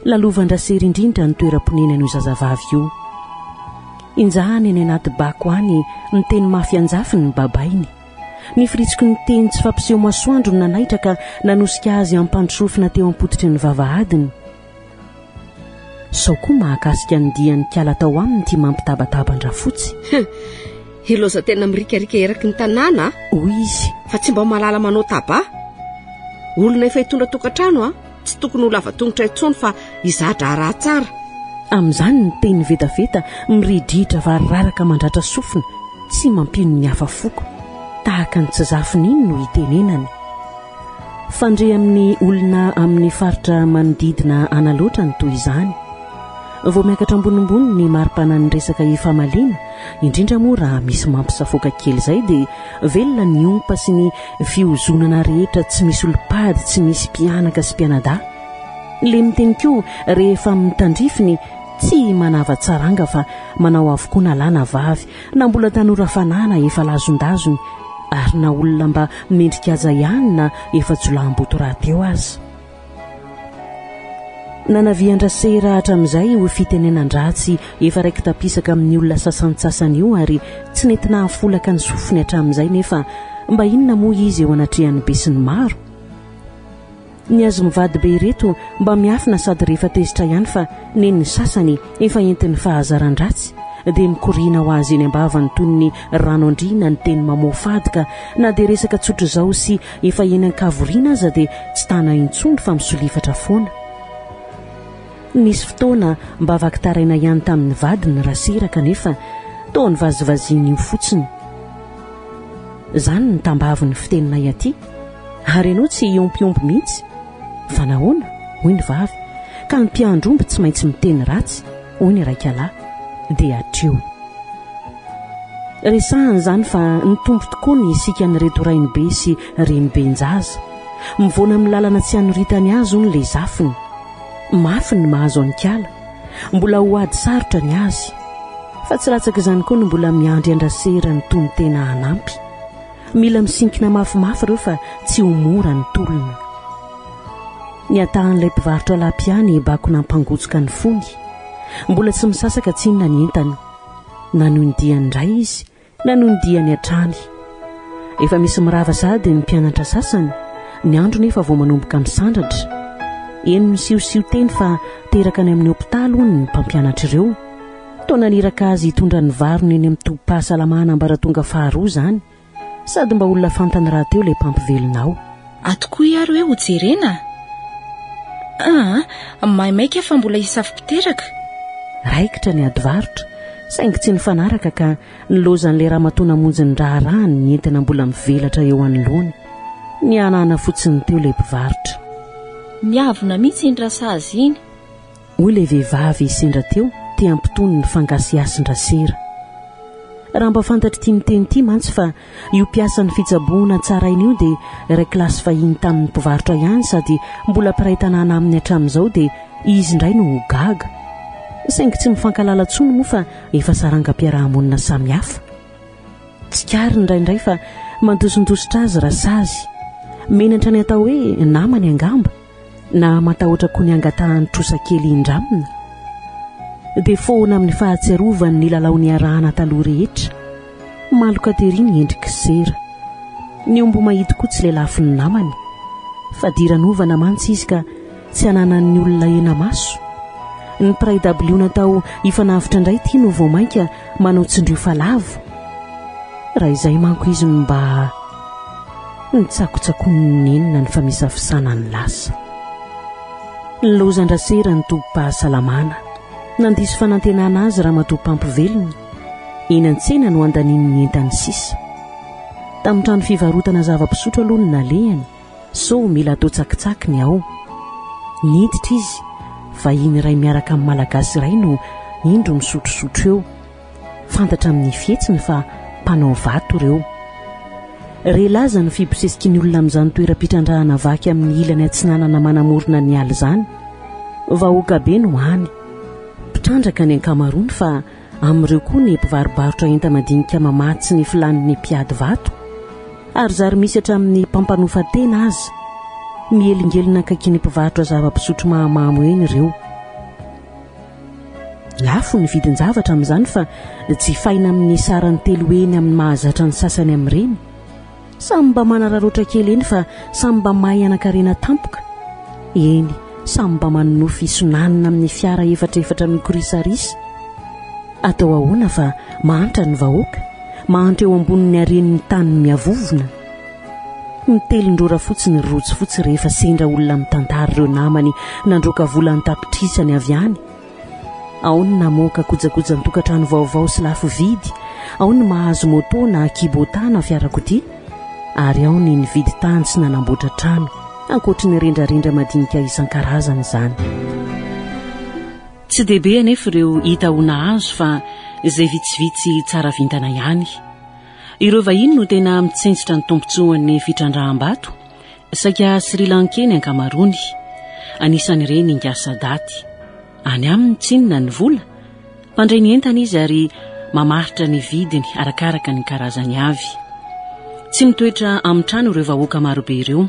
Lalovan-dRasery indrindra ny toeram-ponenan'io zazavavy io. Injahany any anaty bako any miteny mafy anjafiny ny babainy. Ny firitsiky ny teny tsy fampiseho masoandro no nanaitra ka nanosika azy hampandrosofina teo am-pototry ny vavahadiny. Sao koa mahakasika ny dian'ny kala tao aminy ity mampitabataba an-dRafotsy. Hilaoza tena mirikarika eraky ny tanàna a! Hoy izy. Fa tsy mba mahalala manao tabac. Olona efa hitondra tokantrano a! Tsy tokony ho lava tongotra intsony fa hiza-draharaha tsara. Amin'izany ny teny vetaveta miridrihitra variraraka mandratra sofina, tsy mampino ny hafa foko. Tahaka ny tsy zafiny iny no itenenany. Fandre amin'ny olona amin'ny faritra manodidina an'Alaotra ny toy izany. Vao miakatra ambonimbony ny maripanan'ny resaka ifamaliana, indrindra moa raha misy mampisafoaka kely izay dia velona ny ompa sy ny fiozonana rehetra tsy misy olom-pady tsy misy mpianaka sy mpianadahy. Le miteny koa rehefa amin'ny tandrifiny tsy manava-tsaranga fa manao avokoa na lahy na vavy na mbola tanora fanahy na efa lazondazony. Ary na olona mba mendrika-haja ihany na efa jiolahimboto rahateo aza. Nanavian-dRasera hatramin'izay io fitenenan-dratsy efa raiki-tapisaka amin'ny olona sasantsasany io ary tsy nety nahafolaka ny sofiny hatramin'izay nefa mba inona moa izy eo anatrehan'ny besinimaro? Ny azy mivady be ireto mba miafina sady rehefa tezitra ihany fa nen'ny sasany efa entin'ny fahazaran-dratsy dia mikoriana ho azy eny am-bavany toy ny rano andriana ny teny mamoafady ka na dia resaka tsotr'izao sy efa eny an-kavoriana aza dia tsy tana intsony fa misolifatra foana. Nisy fotoana mba vaky taraina ihany tamin'ny vadiny Rasera kanefa toa nivazivaziany io fotsiny. Izany ny tambavin'ny fiteninay aty. Ary ianao tsy hiompiompy mihitsy. Fa nahoana? hoy ny vavy. Ka ny mpiandry omby tsy maintsy miteny ratsy, hoy ny raikalahy. Dia hatreo. Resahana izany fa nitombo tokoa ny isikan'ireto rainibe sy reniben-jaza. Mivoana amin'ny lalana tsy hanoritany azy hono ilay zafiny. Mafy ny mahazo an'ikala. Mbola ho ady sarotra ny azy. Fa tsy latsaka izany koa ny mbola miandry an-dRasera ny tonon-tena hanampy. Mila misinkina mafimafy ireo fa tsy ho mora ny tolona. Nihatahan'ilay mpivarotra lapia ny bako nampangotsoka ny fony. Mbola tsy misasaka tsinona ny entany. Nanohy ny diany indray izy, nanohy ny diany hatrany. Efa misy mirava sahady ny mpianatra sasany, ny andro nefa vao manomboka misandratra. Heno misiosio teny fa teraka any amin'ny hopitaly hono ny mpampianatra ireo. Toa naniraka azy hitondra ny varony eny amin'ny tobim-pahasalamana ambaratonga faharoa izany. Sady mba olona fantany rahateo ilay mpampivelona ao. Ato koa ary hoe hojerena? Aa, maimaika fa mbola hisafo-piteraka. Raikitra ny ady varotra, saingy tsy nifanaraka ka nilaozan'ilay ramatoa namonjy ny raharahany ny entana mbola mivelatra eo anoloany. Nihanahana fotsiny teo ilay mpivarotra. Miavona mihitsy iny rasazy iny. Hoy ilay vehivavy sendra teo te hampitony ny fangasihasin-dRasera. Raha mba fantatr'ity miteny ity mantsy fa io mpiasan'ny fitsaboana tsaraina io dia iray kilasy fahiny tamin'ny mpivarotra ihany sady mbola mpiray tanàna aminy hatramin'izao dia izy indray no ho gaga. Saingy tsy mifankalala intsony moa fa efa sarangam-piaraha-monina samihafa. Tsikariny indraindray fa mandosindositra azy Rasazy. Menatra ny atao hoe namany angamba. Na matahotra koa ny hangatahany trosa kely hindramina, dia foana amin'ny fahatsiarovany ny lalao niarahana taloha rehetra. Maloka tery ny endrik'i Sera. Ny omby mahidy koa tsy lelafin'ny namany. Fadiranovana mantsy izy ka tsy ananan'ny olona hena-maso. Ny mpiray dabilio natao hifanavotra indray ity no vao mainka manao tsindrio fa lavo. Raha izay manko izy no mba. Nitsakotsakoan'ny nenina ny famisafisana ny lasa. Nilaozan-dRasera ny tobim-pahasalamana. Nandiso fanantenana azy ramatoa mpampivelona. Eny an-tsena no handaniany ny entany sisa. Tamin'ny trano fivarotana zava-pisotro aloha no nalehany, sao mila atao tsakitsaky ny ao. Niditra izy, vahiny iray miaraka amin'ny Malagasy iray no indro misotrosotro eo. Fantatra amin'ny fihetsiny fa mpanao vato ireo. Re laza ny fibosesiky ny olona amin'izany toeram-pitrandrahana vaky amin'ny ilany atsinanana manamorona ny ala izany. Vahoaka be no any. Mpitrandraka ny ankamaroany fa amin'ireo koa ny mpivarobarotra enta-madinika mamatsy ny filàn'ny mpiady vato. Ary zary misy hatramin'ny mpampanofa tena aza. Mihelingelina akaikin'ny mpivarotra zava-pisotro mahamamo eny ireo. Lafo ny vidin-javatra amin'izany fa jifaina amin'ny sarany telo heny amin'ny mahazatra ny sasany amin'ireny. Samy mba manararaotra kely eny fa samy mba mahay hanan-karena tampoka. Eny, samy mba manonofy hisonanina amin'ny fiara efatrefatra mikorisarisa. Atao ahoana fa mahantra ny vahoaka, mahantra eo ambonin'ny haren'ny tany miavovona. Mitelin-drora fotsiny ry rojo fotsy rehefa sendra olona mitantara ireo namany nandroaka vola an-tapitrisany avy any. Ao ny namoaka kojakojan-tokantrano vaovao sy lafo vidy, ao ny mahazo moto na kibota na fiarakodia, ary ao ny nividy tany sy nanamboatra trano, ankoatry ny rendrarendra madinika isan-karazany izany. Tsy dia be anefa ireo hita ho nahazo fa izay vitsivitsy tsara vintana ihany. Ireo vahiny no tena mitsentsitra ny tombontsoan'ny fitrandraham-bato, saika Sri Lankey ny ankamaroany. Anisan'ireny Ingahy Sadaty. Any aminy tsinona ny vola. Mpandray ny entana izy ary mamaritra ny vidiny arakaraka ny karazany avy. Tsy mitoetra amin'ny trano ireo vahoaka marobe ireo.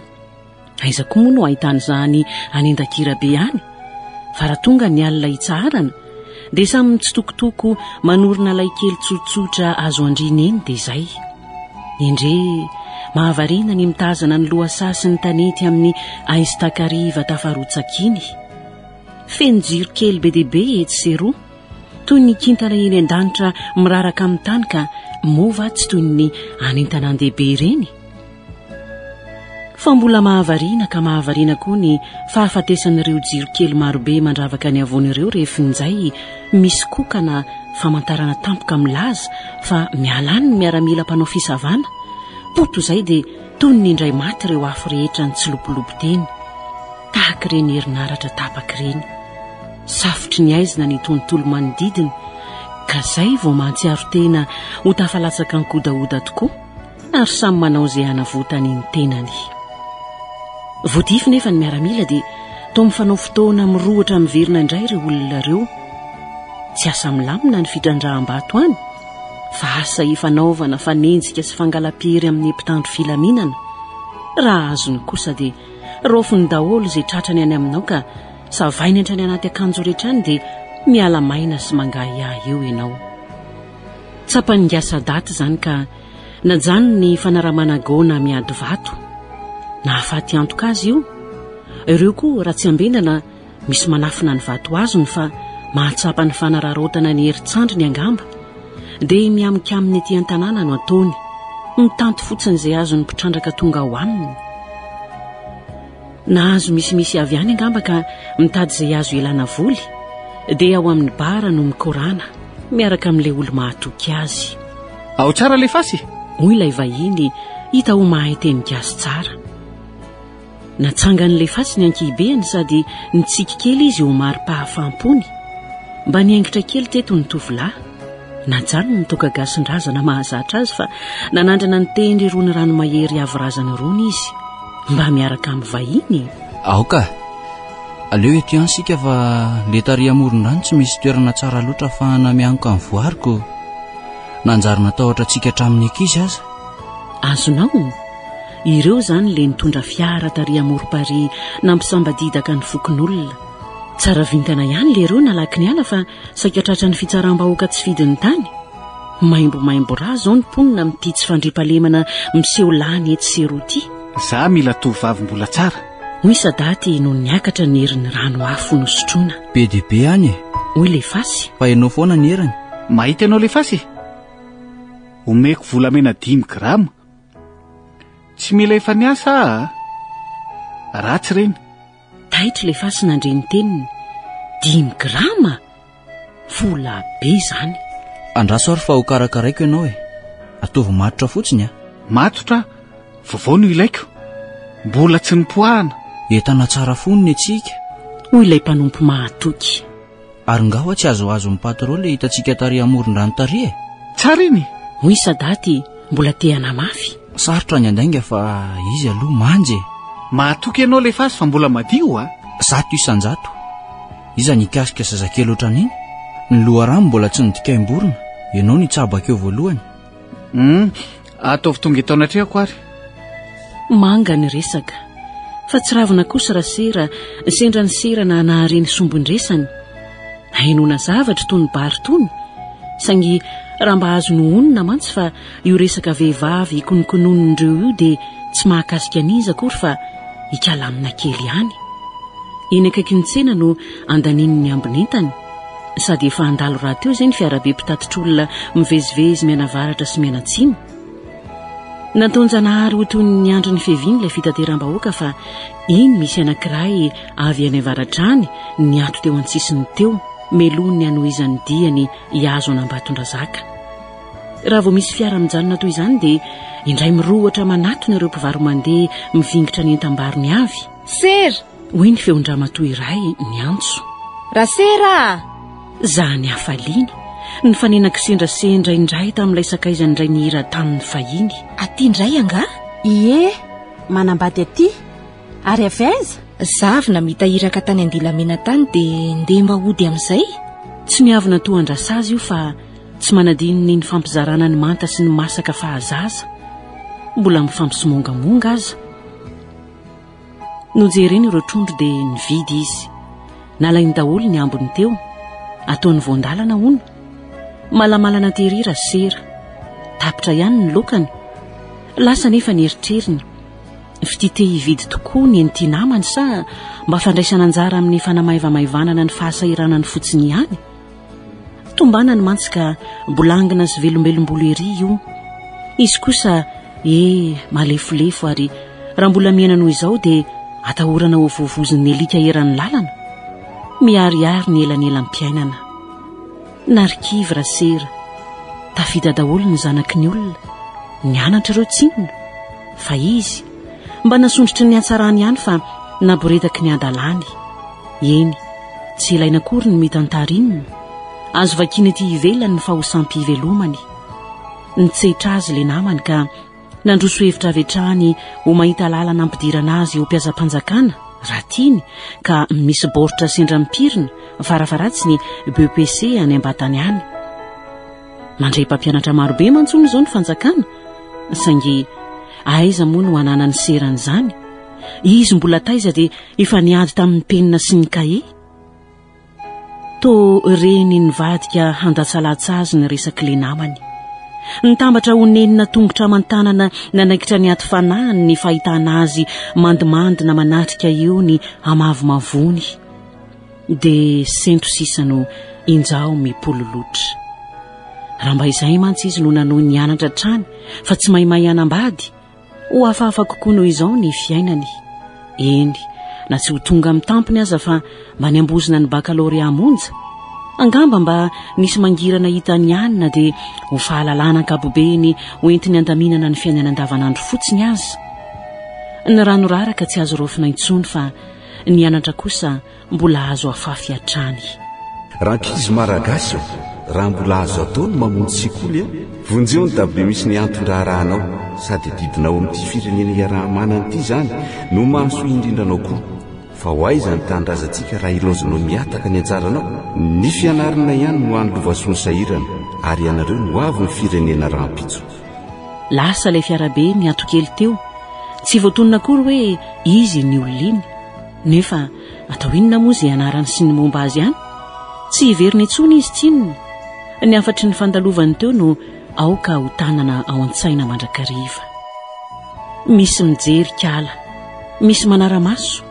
Aiza koa moa no ahitana izany any Andakirabe any? Fa raha tonga ny alina hitsaharana dia samy mitsitokotoko manorina lay kely tsotsotra azo andriana eny dia izay. Endrey, mahavariana ny mitazana ny lohasaha sy ny tanety amin'ny aizin-takariva tafarotsaka iny. Feno jiro kely be dia be etsy sy eroa, toy ny kintana eny an-danitra miraraka amin'ny tany ka moa va tsy toy ny any an-tanàn-dehibe ireny? Fa mbola mahavariana ka mahavariana koa ny fahafatesan'ireo jiro kely marobe mandravaka ny havoana ireo rehefa injay misy koka na famantarana tampoka milaza fa miala any ny miaramila mpanao fisavana. Poto izay dia toy ny indray maty ireo afo rehetra nitsilopilopy teny, tahaka ireny herinaratra tapaka ireny. Safotry ny haizina ny tontolo manodidina ka izay vao mahatsiaro tena ho tafalatsaka an-kodahoda tokoa. ary samy manao izay hanavotany ny tenany. Voadify nefa ny miaramila dia toa mifanao fotoana mirohotra miverina indray ireo olona ireo. Tsy asa milamina ny fitrandraham-bato any fa asa ifanaovana fanenjika sy fangalam-piery amin'ny mpitandro filaminana. Raha azony kosa dia raofiny daholo izay tratrany any aminao ka savainy hatrany anaty akanjo rehetra any dia miala maina sy mangahiahy eo ianao. Tsapan'i Ingahy Sadat izany ka najanony ny fanaramana gona miady vato. Nahafaty antoka azy io. Ireo koa raha tsy ambenana misy manafina ny vato azony fa mahatsapa ny fanararaotana ny herin-tsandriny angamba. Dia mihaminkamina ety an-tanàna no ataony. Mitanty fotsiny izay azon'ny mpitrandraka tonga ao aminy. Nahazo misimisy avy any angamba ka mitady izay azo ialana voly, dia ao amin'ny bar no mikorana miaraka amin'ilay olo-mahatoky azy. Ao tsara lefasy e! Hoy ilay vahiny hita ho mahay teny gasy tsara. Natsangan'i Lefasy ny ankihibehany sady nitsiky kely izy ho mari-pahafahampony. Mba niaingitra kely teto ny tovolahy. Najanony ny toaka gasin-drazana mahazatra azy fa nanandrana nitendry irony ranomahery avy razana irony izy. Mba miaraka amin'ny vahiny e! Aoka! Aleo eto ihany isika fa le tary amoron-drano tsy misy toerana tsara loatra ahafahana mianoka ny voariko. Nanjary natahotra antsika hatramin'ny ankizy aza. Azonao? Ireo izany le nitondra fiara tary amorom-parihy nampisambadidaka ny fokonolona. Tsara vintana ihany le ireo nalaky niala fa Saika tratran'ny fitsaram-bahoaka tsy fidiny tany. Maimbomaimbo rà izao ny mponina amin'ity tsy fandriampahalemana miseho lany etsy sy eroa ity. Za mila tovovavy mbola tsara. Hoy Sadaty nony niakatra ny herin'ny rano afo nosotroina. Be dia be any e! Hoy Lefasy. Fa ianao foana ny heriny. Mahita ianao Lefasy e! Omeko volamena dimy grama. Tsy mila efa niasa aho a! Ratsy ireny. Taitra ilay fasy nandre ny teniny. Dimy grama? Vola be izany. Andraso ary fa ho karakaraiko ianao e. Ataovy matotra fotsiny a. Matotra aho, vaovao no ilaiko. Mbola tsy nipoahana. Entana tsara fono ny antsika. Hoy ilay mpanompo mahatoky. Ary nga hoa tsy azoazon'ny patro le hitantsika tary amoron-drano tary e? Tsara iny! Hoy Sadaty mbola te hanamafy. Sarotra ny handainga fa izy aloha manja e! Mahatoky ianao lefasy fa mbola madio a! 100%. Iza no hikasika zazakely ohatran'iny? Ny loharano mbola tsy nodikaim-borona, ianao no hitsabaka eo voalohany. Hum, ataovy tonga eto anatrehako ary. Manga ny resaka. Fa tsy ravina kosa Rasera sendra ny serana nahare ny sombin-dresany. Nahenoana zavatra toy ny bary tony. Saingy raha mba azo nohonina mantsy fa io resaka vehivavy ikononkonon'ireo io dia tsy mahakasika an'iza akory fa hikalamina kely ihany. Eny akaikin'ny tsena no andaniny ny ambin'entany. Sady efa handalo rahateo izay ny fiarabe mpitatitr'olona mivezivezy mianavaratra sy mianatsimo. Nataon-janahary ho toy ny andron'ny fiaviany ilay fitateram-bahoaka fa iny misy anankiray avy any avaratra any niato teo an-tsisiny teo melohin'ny hanohizan'ny diany hihazo an'Ambatondrazaka. Raha vao misy fiara mijanona toy izany dia indray mirohotra manatona ireo mpivaro-mandeha mivingitra ny entam-barony avy. Sera! Hoy ny feon-dramatoa iray niantso. Rasera a! Zany hafaliana, nifanena kisendrasendra indray tamin'ilay sakaizany indray nihira taminy fahiny. Aty indray angaha? Ie, manambady aty. Ary avy aiza? Za avy namita iraka tany Andilamena tany dia ndeha mba hody amin'izay. Tsy miavona toa an-dRasazy io fa tsy manadino ny nifampizarana ny manta sy ny masaka fahazaza. Mbola mifampisomongamonga aza. Nojereny ireo trondro dia nividy izy. Nalainy daholo ny ambiny teo. Ataony voan-dalana hono. Malamalana tery Rasera. Tapitra ihany ny lokany. Lasa anefa ny eritreriny. Fitia te hividy tokoa ny an'ity namany sa mba fandraisana anjara amin'ny fanamaivamaivanana ny fahasahiranany fotsiny ihany? Tombanany mantsy ka bolangina sy velombelom-bolo ery io. Izy kosa eh malefolefo ary raha mbola miaina noho izao dia atahorana ho voavozin'ny alika eran'ny lalana. Miharihary ny elanelam-piainana. Narikivy Rasera. Tafita daholo ny zanaky ny olona. Nianatra ireo tsinona. Fa izy, mba nasondrotry ny hatsarany ihany fa naboretaky ny hadalany. Eny, tsy ilaina akory ny mitantara inona. Azo vakiana ety ivelany ny fahosam-pivelomany. Nitsetra azy ilay namany ka nandroso hevitra avy hatrany ho mahita lalana ampidirana azy ho mpiasam-panjakana raha tiany ka misy baoritra sendra mipirina farafaharatsiny BEPC any ambatany any. Mandray mpampianatra marobe mantsy hono izao ny fanjakana saingy aiza moa no hananany seran'izany? Izy mbola taiza dia efa niady tamin'ny penina sy ny kahie? Toa reny nivadika handatsalatsa azy ny resak'ilay namany. Nitambatra ho nenina tongotra aman-tanana nanaikitra ny aty fanahiny ny fahitana azy mandimandina manatrika eo ny hamavomavony. Dia sento sisa no injao mipololotra. Raha mba izay mantsy izy no nanohy nianatra hatrany fa tsy maimay hanambady, Ho hafahafa kokoa noho izao ny fiainany. Eny, na tsy ho tonga amin'ny tampony aza fa mba niambozona ny bakalorea monja. Angamba mba nisy mangirana hitany ihany na dia ho fahalalana ankapobeny ho entiny handaminana ny fiainana andavanandro fotsiny aza. Ny rano raraka tsy azo raofina intsony fa ny anatra kosa mbola azo afafy hatrany. Rankizy Malagasy ô! Raha mbola azo atao ny mamonjy sekoly a! Vonjeo ny dabilio misy ny anton-draharahanao, sady adidinao amin'ity firenena iaraha-manana ity izany no mahasoa indrindra anao koa. Fa ho aiza ny tanindrazantsika raha ilaozanao mihataka ny anjaranao? Ny fianarana ihany no hany lovasoa ny sahirana, ary ianareo no ho avin'ny firenena rahampitso. Lasa ilay fiarabe niato kely teo. Tsy voatonona akory hoe izy iny olona iny. Nefa atao inona moa izay anarany sy ny momba azy any? Tsy hiverina intsony izy tsinona. Ny hafatry ny fandalovany teo no aoka ho tanana ao an-tsaina mandrakariva. Misy mijery kala, misy manara-maso.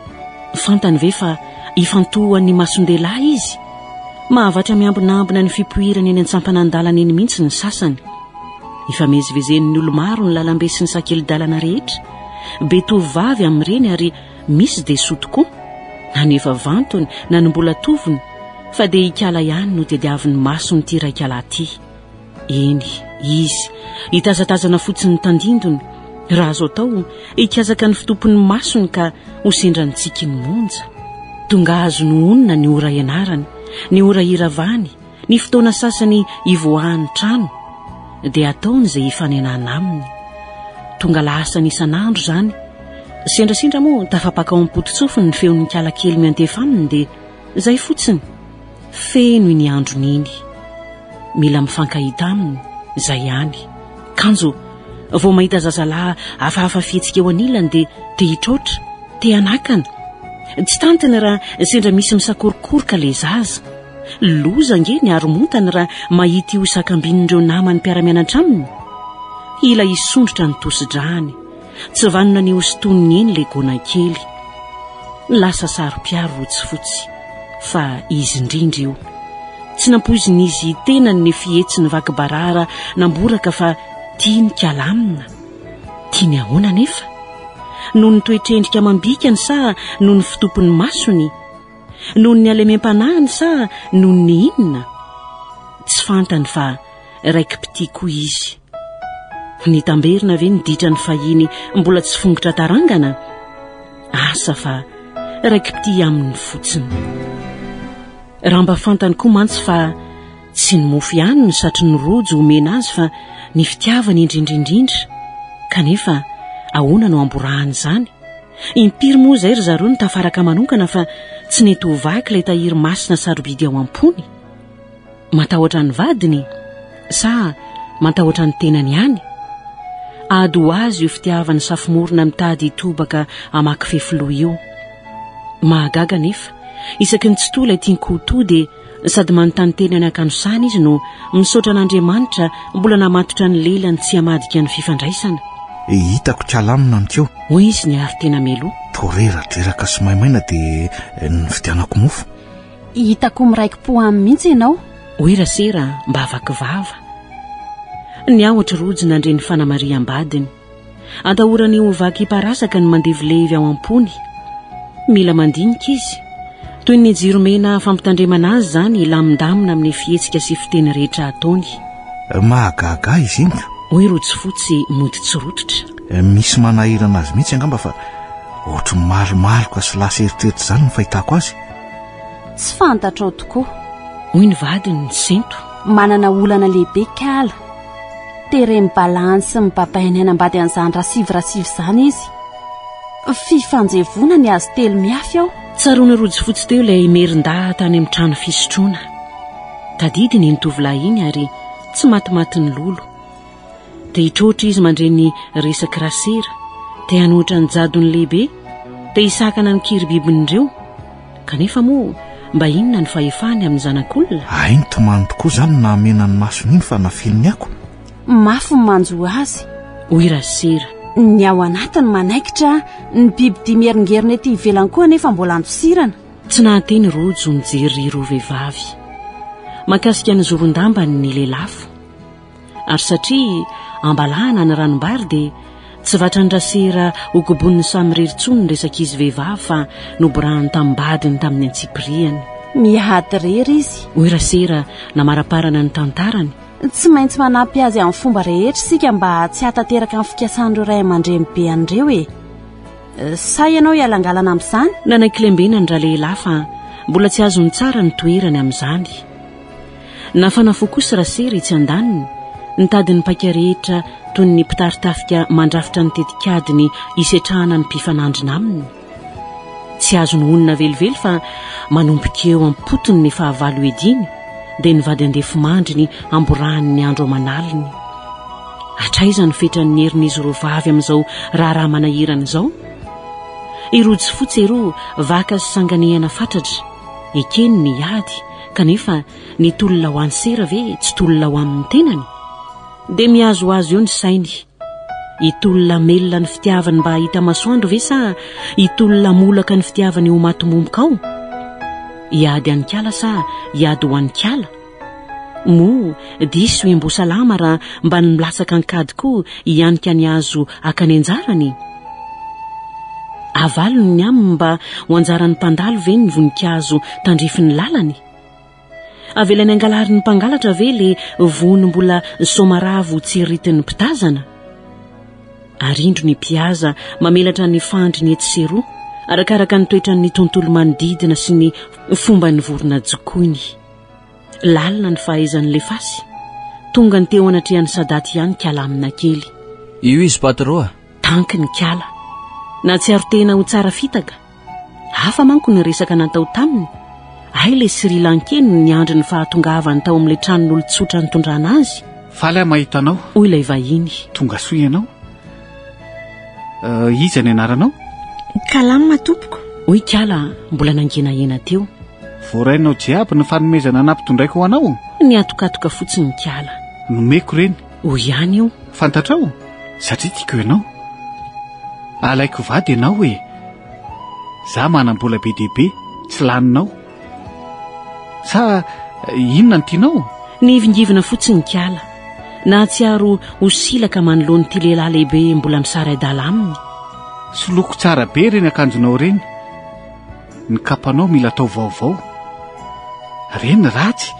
Fantany ve fa ifantohan'ny mason-dehilahy izy? Mahavatra miambinambina ny fipoirany eny an-tsampanan-dalana eny mihitsy ny sasany. Ifamezivezen'ny olo-maro ny lalambe sy ny sakeli-dalana rehetra. Be tovovavy amin'ireny ary Misy dia soa tokoa, na ny efa vantony na ny mbola tovony, fa dia ikala ihany no tediavin'ny mason'ity raikalahy ity. Eny, izy, hitazatazana fotsiny ny tandindony, raha azo atao, hikazaka ny fitompon'ny masony ka ho sendra ny tsikiny monja. Tonga azo nohonina ny ora ianarany, ny ora iravany, Ny fotoana sasany ivoahany trano dia ataony izay hifanenana aminy. Tonga lahasany isan'andro izany. Sendrasendra moa tafapaka ao am-poto-tsofiny ny feon'ny kala kely miantefa aminy dia izay fotsiny. Feno iny androny iny. Mila mifankahita aminy, izay ihany. Kanjo, vao mahita zazalahy hafahafa fihetsika eo anilany dia te hitroatra, te hanakana. Tsy tantiny raha sendra misy misakorokoroka ilay zaza. Loza ange ny haromontany raha mahita io sakambin'ireo namany mpiara-mianatra aminy. Hila hisondrotra ny tosi-drany. Tsy vanona ny hosintoniny eny ilay gona kely. Lasa saro-piaro rotsifotsy. Fa izy indrindra io. Tsy nampoizin'izy tenany ny fihetsiny vaky barara namboraka fa tiany kalamina. Tiany ahoana anefa? Noho ny toetr'endrika amam-bikany sa noho ny fitompon'ny masony? Noho ny halemem-panahiny sa noho ny inona? Tsy fantany fa raiki-pitia koa izy. Nitamberina ve ny ditrany fahiny mbola tsy fongotra tarangana? Asa fa raiki-pitia aminy fotsiny. Raha mba fantany koa mantsy fa tsy ny mofo ihany no satrin'ny rojo omena azy fa ny fitiavany indrindra indrindra. Kanefa ahoana no amborahany izany? Impiry moa izay ry zareo no tafaraka manokana fa tsy nety ho vaky ilay tahiry masina sarobidy ao am-pony? Matahotra ny vadiny sa matahotra ny tenany ihany? Ady ho azy io fitiavany safomorona mitady hitobaka hamaky fefiloha io. Mahagaga anefa, isaky ny tsy toa ilay tian-ko toa dia sady manontany tena ny hakanosana izy no misaotra an'Andriamanitra mbola namatotra ny lelany tsy hamadika ny fifandraisana. E hitako tsy alamina ny keo. Hoy izy niaro tena mialoha. Toa reradreraka sy maimaina dia nividianako mofo. Hitako miraiki-po aminy mihitsy ianao. Hoy Rasera mba vaky vava. Niahotra Rojo nandre ny fanamariham-badiny. Atahorany ho vaky hiparasaka ny mandevilevy ao am-pony. Mila mandinika izy. Toy ny jiro mena fampitandremana azy izany hilamindamina amin'ny fihetsika sy fiteny rehetra ataony. Mahagaga ahy izy iny ka. Hoy Rojofotsy mody tsy rototra. Misy manahirana azy mihitsy angamba fa ohatry ny malomaloka sy lasa eritreritra izany ny fahitako azy. Tsy fantatrao tokoa. Hoy ny vadiny nisento. Manana olana lehibe kala. Teren'i Balahany sy ny babainy hanambady an'izany Rasivy Rasivy izany izy. Fifanjevoana ny azy telo miafy ao. Tsaroana rojo fotsy teo ilay merindahy tany amin'ny trano fisotroana. Tadidiny iny tovolahy iny ary tsy matimatin'ny lolo. Te hitroatra izy mandre ny resak'i Rasera, te hanohitra ny jadon'ny lehibe, te hisakana ny kiribibin'ireo. Kanefa moa mba inona ny fahefany amin'ny zanak'olona? Hay nitomany tokoa izany nahamena ny masony iny fa nafeniny ako. Mafy ny manjo azy. Hoy Rasera. Ny ao anatiny manaikitra, ny bibidia miheringerina ety ivelany koa anefa mbola andosirana. Tsy nahateny Rojo nijery ireo vehivavy. Mahakasika ny zoron-dambany ny lelafo. Ary satria ambalahana ny ranombary dia tsy vatran-dRasera ho koboniny samirery intsony ny resak'izy vehivavy fa noborahany tamim-badiny tamin'ny antsipiriany. Miady irery izy. Hoy Rasera namaraparana ny tantarany. Tsy maintsy manampy azy amin'ny fomba rehetra isika mba tsy hahatanteraka ny fikasan'ireo ray aman-dreny be an'ireo e. Sa ianao hialangalana amin'izany? Nanaiky lembenany ralehilahy fa mbola tsy azony tsara ny toerany amin'izany. Nafana fo kosa Rasera etsy andaniny, nitady ny paika rehetra toy ny mpitari-tafika mandrafitra ny tetikadiny hisetrahana ny mpifanandrina aminy. Tsy azony honina velively fa manomboka eo am-potony ny fahavalo hiadiany, dia ny vady andefimandriny amborahany ny andro aman'aliny. Hatraiza ny fetran'ny herin'izy roa vavy amin'izao raharaha manahirana izao? I Rojofotsy eroa vaka sy sanganehana fatratra, ekeny ny hiady, Kanefa ny tolona ho an'i sera ve tsy tolona ho amin'ny tenany? Dia mihazohazo eo ny sainy. Hitolona hamelona ny fitiavany mba hahita masoandro ve sa hitolona hamolaka ny fitiavany ho maty momoka ao? Hiady an'i kala sa hiady ho an'i kala? Moa diso i Ambosalama raha mba ny milatsaka an-kady koa hianika ny hazo haka ny anjarany? Avalony ny aminy mba ho anjaran'ny mpandalo ve ny voninkazo tandrifin'ny lalany? Avelany angalarin'ny mpangalatra ve le vony mbola somaravo tsiriritin'ny mpitazana? Ary indro ny mpihaza mamelatra ny fandriny etsy sy eroa, arakaraka ny toetran'ny tontolo manodidina sy ny fomban'ny vorona jokoiny. Lalina ny fahaizan'i Lefasy. Tonga ny teo anatrehan'i Sadat ihany kalamina kely. Io izy patro a! Tanky ny kala. Nahatsiaro tena ho tsara fitaka. Hafa manko ny resaka natao taminy. Hay ilay Sri Lankais no niandry ny fahatongavany tao amin'ilay tranon'olon-tsotra nitondrana azy. Faly aho mahita anao. Hoy ilay vahiny. Tonga soa ianao. Euh, iza ny anaranao? Kalam tompoko. Hoy kala mbola nangenahena teo. Voarainao jiaby ny fanomezana nampitondraiko ho anao? Nihatokatoka fotsiny kala. Nomeko ireny. Hoy ihany io. Fantatrao? Satria tiako ianao. Alaiko vady ianao e. Za manam-bola be dia be, tsy laninao. Sa inona no tianao? Nihivingivina fotsiny kala. Nahatsiaro ho silaka manoloana ity lehilahy lehibe mbola misary adala aminy. Soloko tsara be ireny akanjonao ireny. Ny kapanao mila atao vaovao. Reny ratsy.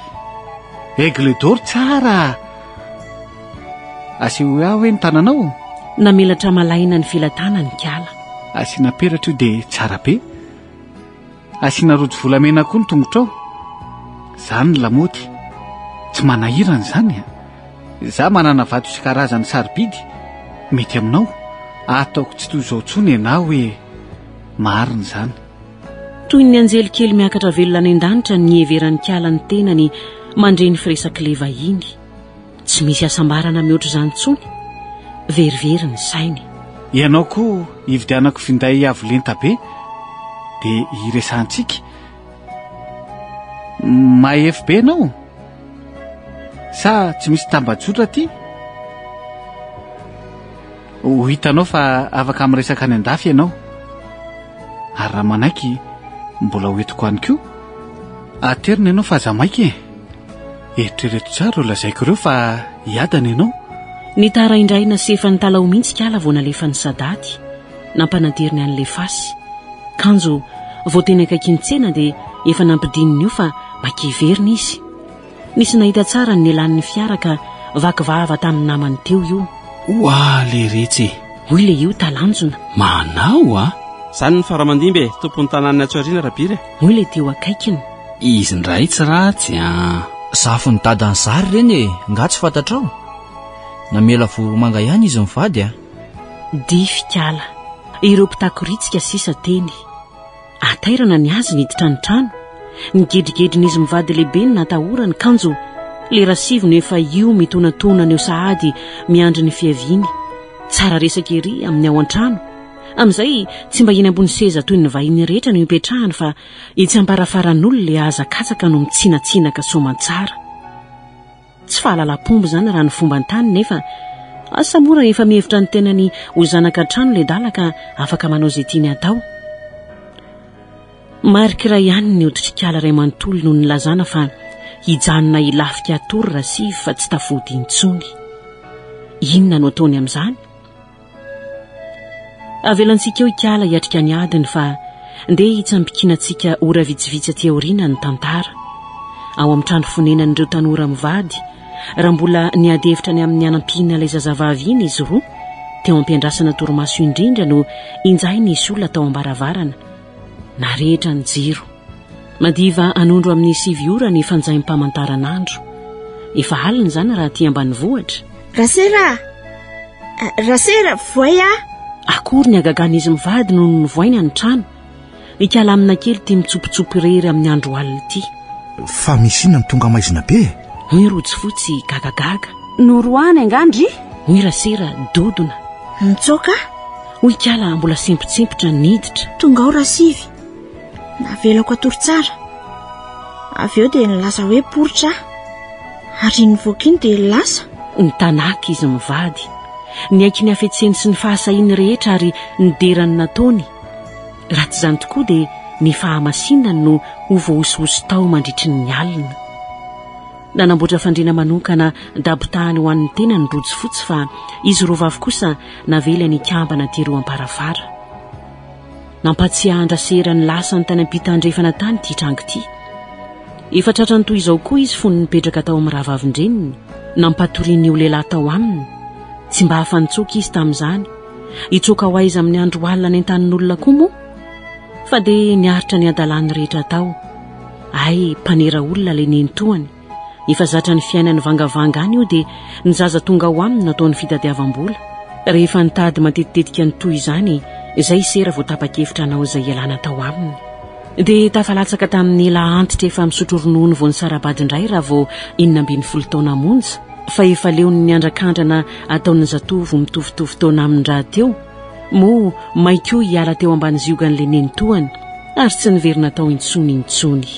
Aigle d'or tsara. Asehoy ahy hoe ny tananao. Namelatra malaina ny filatanany kala. Asiana peratra io dia tsara be. Asiana rojo volamena koa ny tongotrao. Izany ny lamaody. Tsy manahirana izany a. Izaho manana vato isan-karazany sarobidy. Mety aminao. Ataoko tsy toy izao intsony ianao hoe marina izany. Toy ny anjely kely miakatra velona any an-danitra ny niheveran'i Kala ny tenany mandre ny firesak'ilay vahiny. Tsy misy hasambarana mihoatra izany intsony. Verivery ny sainy. Ianao koa hividianako finday avo lenta be dia hiresahantsika. Mahefy be ianao? Sa tsy misy tambajotra aty? Ho hitanao fa afaka miresaka any an-dafy ianao. Ary raha manaiky, mbola ho entiko any koa. Aterina ianao fa aza maika e. Eritrereto tsara ireo lazaiko ireo fa hiadana ianao. Nitaraindraina sy efa nitalaho mihitsy kala vao nalefan'i Sadaty, nampanateriny an'i Lefasy. Kanjo, vao teny akaikin'ny tsena dia efa nampidininy io fa maika hiverina izy. Nisy nahita tsara ny nialan'ny fiara ka vaky vava tamin'ny namany teo io. Oa leretsy e! Hoy le io talanjona. Manao a! Zany ny faramandimby e, tompon'ny tanàna atsy aoriana Rabiry e! Hoy le teo akaikiny. Izy indray tsy ratsy an! Zafin'ny dadan'i Zary ireny e, nga tsy fantatrao? Namela voromanga ihany izy mivady a! Dify kala. Ireo mpitakoritsika sisa teny. Hatairana ny azy niditra ny trano. Ny gedrigedrin'izy mivady lehibe no natahorany kanjo lera sivy no efa io mitonantonana eo sahady miandry ny fiaviany. Tsara resaka ery amin'ny ao an-trano. Amin'izay tsy mba eny ambony seza toy ny vahiny rehetra no ipetrahany fa etsy am-barafaran'olona le hazakatsaka no mitsinatsinaka soamantsara. Tsy fahalalam-pomba izany raha ny fomban-tany nefa asa moa raha efa mihevitra ny tenany ho zanaka an-trano ledala ka afaka manao izay tiany hatao. Mariky iray ihany ny hoditr'ikala iray manontolo no nilazana fa hijanona hilafika hatory Rasivy fa tsy tafody intsony. Inona no ataony amin'izany? Avelantsika eo ikala hiatrika ny adiny fa ndeha hitsambikinantsika ora vitsivitsy aty aoriana ny tantara. Ao amin'ny trano fonenan'ireo tanora mivady, raha mbola niady hevitra ny amin'ny hanampiana ilay zazavavy iny izy roa, teo am-piandrasana torimaso indrindra no injay nisy olona tao am-baravarana. Narehitra ny jiro. Madiva hanondro amin'ny 9 ora ny fanjaim-pamantaranandro. Efa alina izany raha aty ambanivohitra. Rasera! Rasera, voay aho! Akory ny hagagan'izy mivady noho ny novoaina ny trano. Mikalamina kely ity mitsopitsopy irery amin'ny andro alina ity. Fa misy inona no tonga maizina be e? Hoy Rojifotsy gagagaga. Noroahany angaha ndry? Hoy Rasera dodona. Nitsoaka aho. Hoy Ikala mbola sempontsempotra niditra. Tonga ao Rasivy. Navelako hatory tsara. Avy eo dia nilaza hoe poritra aho. Ary iny nivoaka iny dia lasa. Nitanaka izy mivady. Niaiky ny hafetseny sy ny fahasahiany rehetra ary nidera ny nataony. Raha tsy izany tokoa dia ny fahamasinany no ho voahosihosy tao mandritry ny alina. Nanamboatra fandriana manokana dabotahany ho an'ny tenany rojo fotsy fa izy roa vavy kosa navelany hikambana teroa am-parafara. Nampahatsiahy an-dRasera ny lasany tany am-pitandrefana tany ity tranga ity. Efa tratrany toy izao koa izy fony nipetraka tao amin'ny rahavavin-dreniny, nampatorian'io lehilahy tao aminy. Tsy mba afa-nitsoaka izy tamin'izany. Hitsoaka ho aiza amin'ny andro alina any an-tanin'olona koa moa? Fa dia niaritra ny hadalany rehetra tao. Hay, mpanera olona ilay nenitoany. Efa zatra ny fiainany vangavanga any io dia ny zaza tonga ao aminy no ataony fitadiavam-bola. Rehefa nitady matetitetika ny toy izany izay i Sera vao tapa-kevitra hanao izay hialana tao aminy. Dia tafalatsaka tamin'ny laha antitra efa misotro ronono vao nisara-bady indray raha vao 16 taona monja fa efa leon'ny andrakandrana ataon'ny zatovo mitovitovy taona aminy rahateo moa may koa hiala teo ambany ziogan'ilay nenitoany ary tsy niverina tao intsony intsony.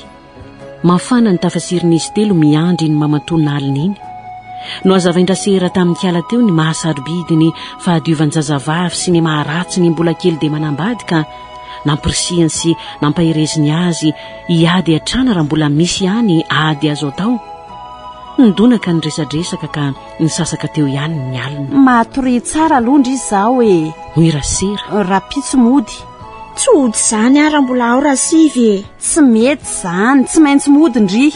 Mafana ny tafasirin'izy telo miandry iny mamatoana alina iny. Nohazavain-dRasera tamin'ny kiala teo ny maha-sarobidy ny fahadiovan-jazavavy sy ny maha-ratsy ny mbola kely dia manambady ka nampirisihany sy nampahereziny azy hiady hatrany raha mbola misy ihany ady azo atao. Nidonaka ny resadresaka ka nisasaka teo ihany ny alina. Matoria tsara aloha ndry izaho e! Hoy Rasera. Rahampitso mody. Tsy hody izany aho raha mbola ao Rasivy e! Tsy mety izany, tsy maintsy mody ndry.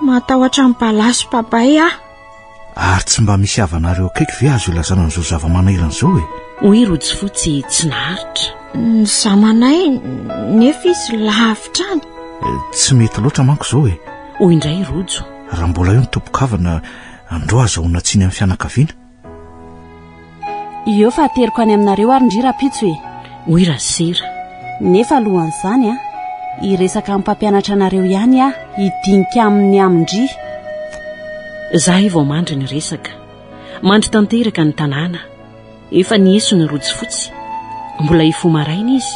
Matahotra ny balaso babay aho. Ary tsy mba misy havanareo akaiky ve azo ilazana an'izao zava-manahirana izao e? Hoy Rojifotsy tsy naharitra. Ny zamanay nefa izy lavitra any. Tsy mety loatra manko izao e. Hoy indray Rojo. Raha mbola eo ny tompon-kavana, andreo azahoana tsiny amin'ny fianakaviana. Eo fa ateriko any aminareo ary ndry rahampitso e! Hoy Rasera. Nefa alohan'izany an, hiresaka amin'ny mpampianatra anareo ihany aho, hidinika aminy amin-dry. Zahay vao mandry ny resaka. Mandry tanteraka ny tanàna. Efa nieso ny rojo fotsy. Mbola hifoha maraina izy,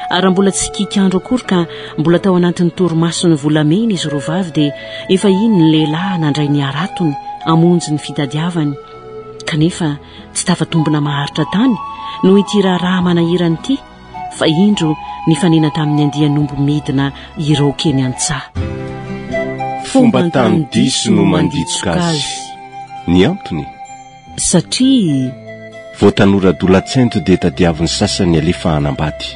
ary mbola tsy kik'andro akory ka mbola tao anatin'ny torimason'ny volamena izy roavavy dia efa iny ny lehilahy nandray ny haratony hamonjy ny fitadiavany. Kanefa tsy tafatombina maharitra tany noho ity raharaha manahirana ity fa indro nifanena tamin'ny andian'omby midina hiraoka eny an-tsaha. Fomban-tany diso no manditsoka azy. Ny antony? Satria. Vao tanora adolantsento dia tadiavin'ny sasany alefa hanambady.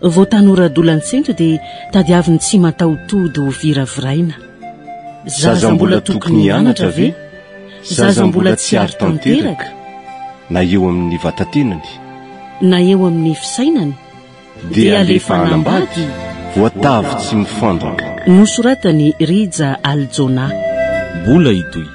Vao tanora adolantsento dia tadiavin'ny tsy mataho-tody ho viraviraina. Zaza mbola tokony hianatra ve? Zaza mbola tsy ary tanteraka? Na eo amin'ny vatatenany. Na eo amin'ny fisainany. Dia alefa hanambady? Voatavo tsy mifandraka. Nosoratan'i Rija Aljona. Mbola hitohy.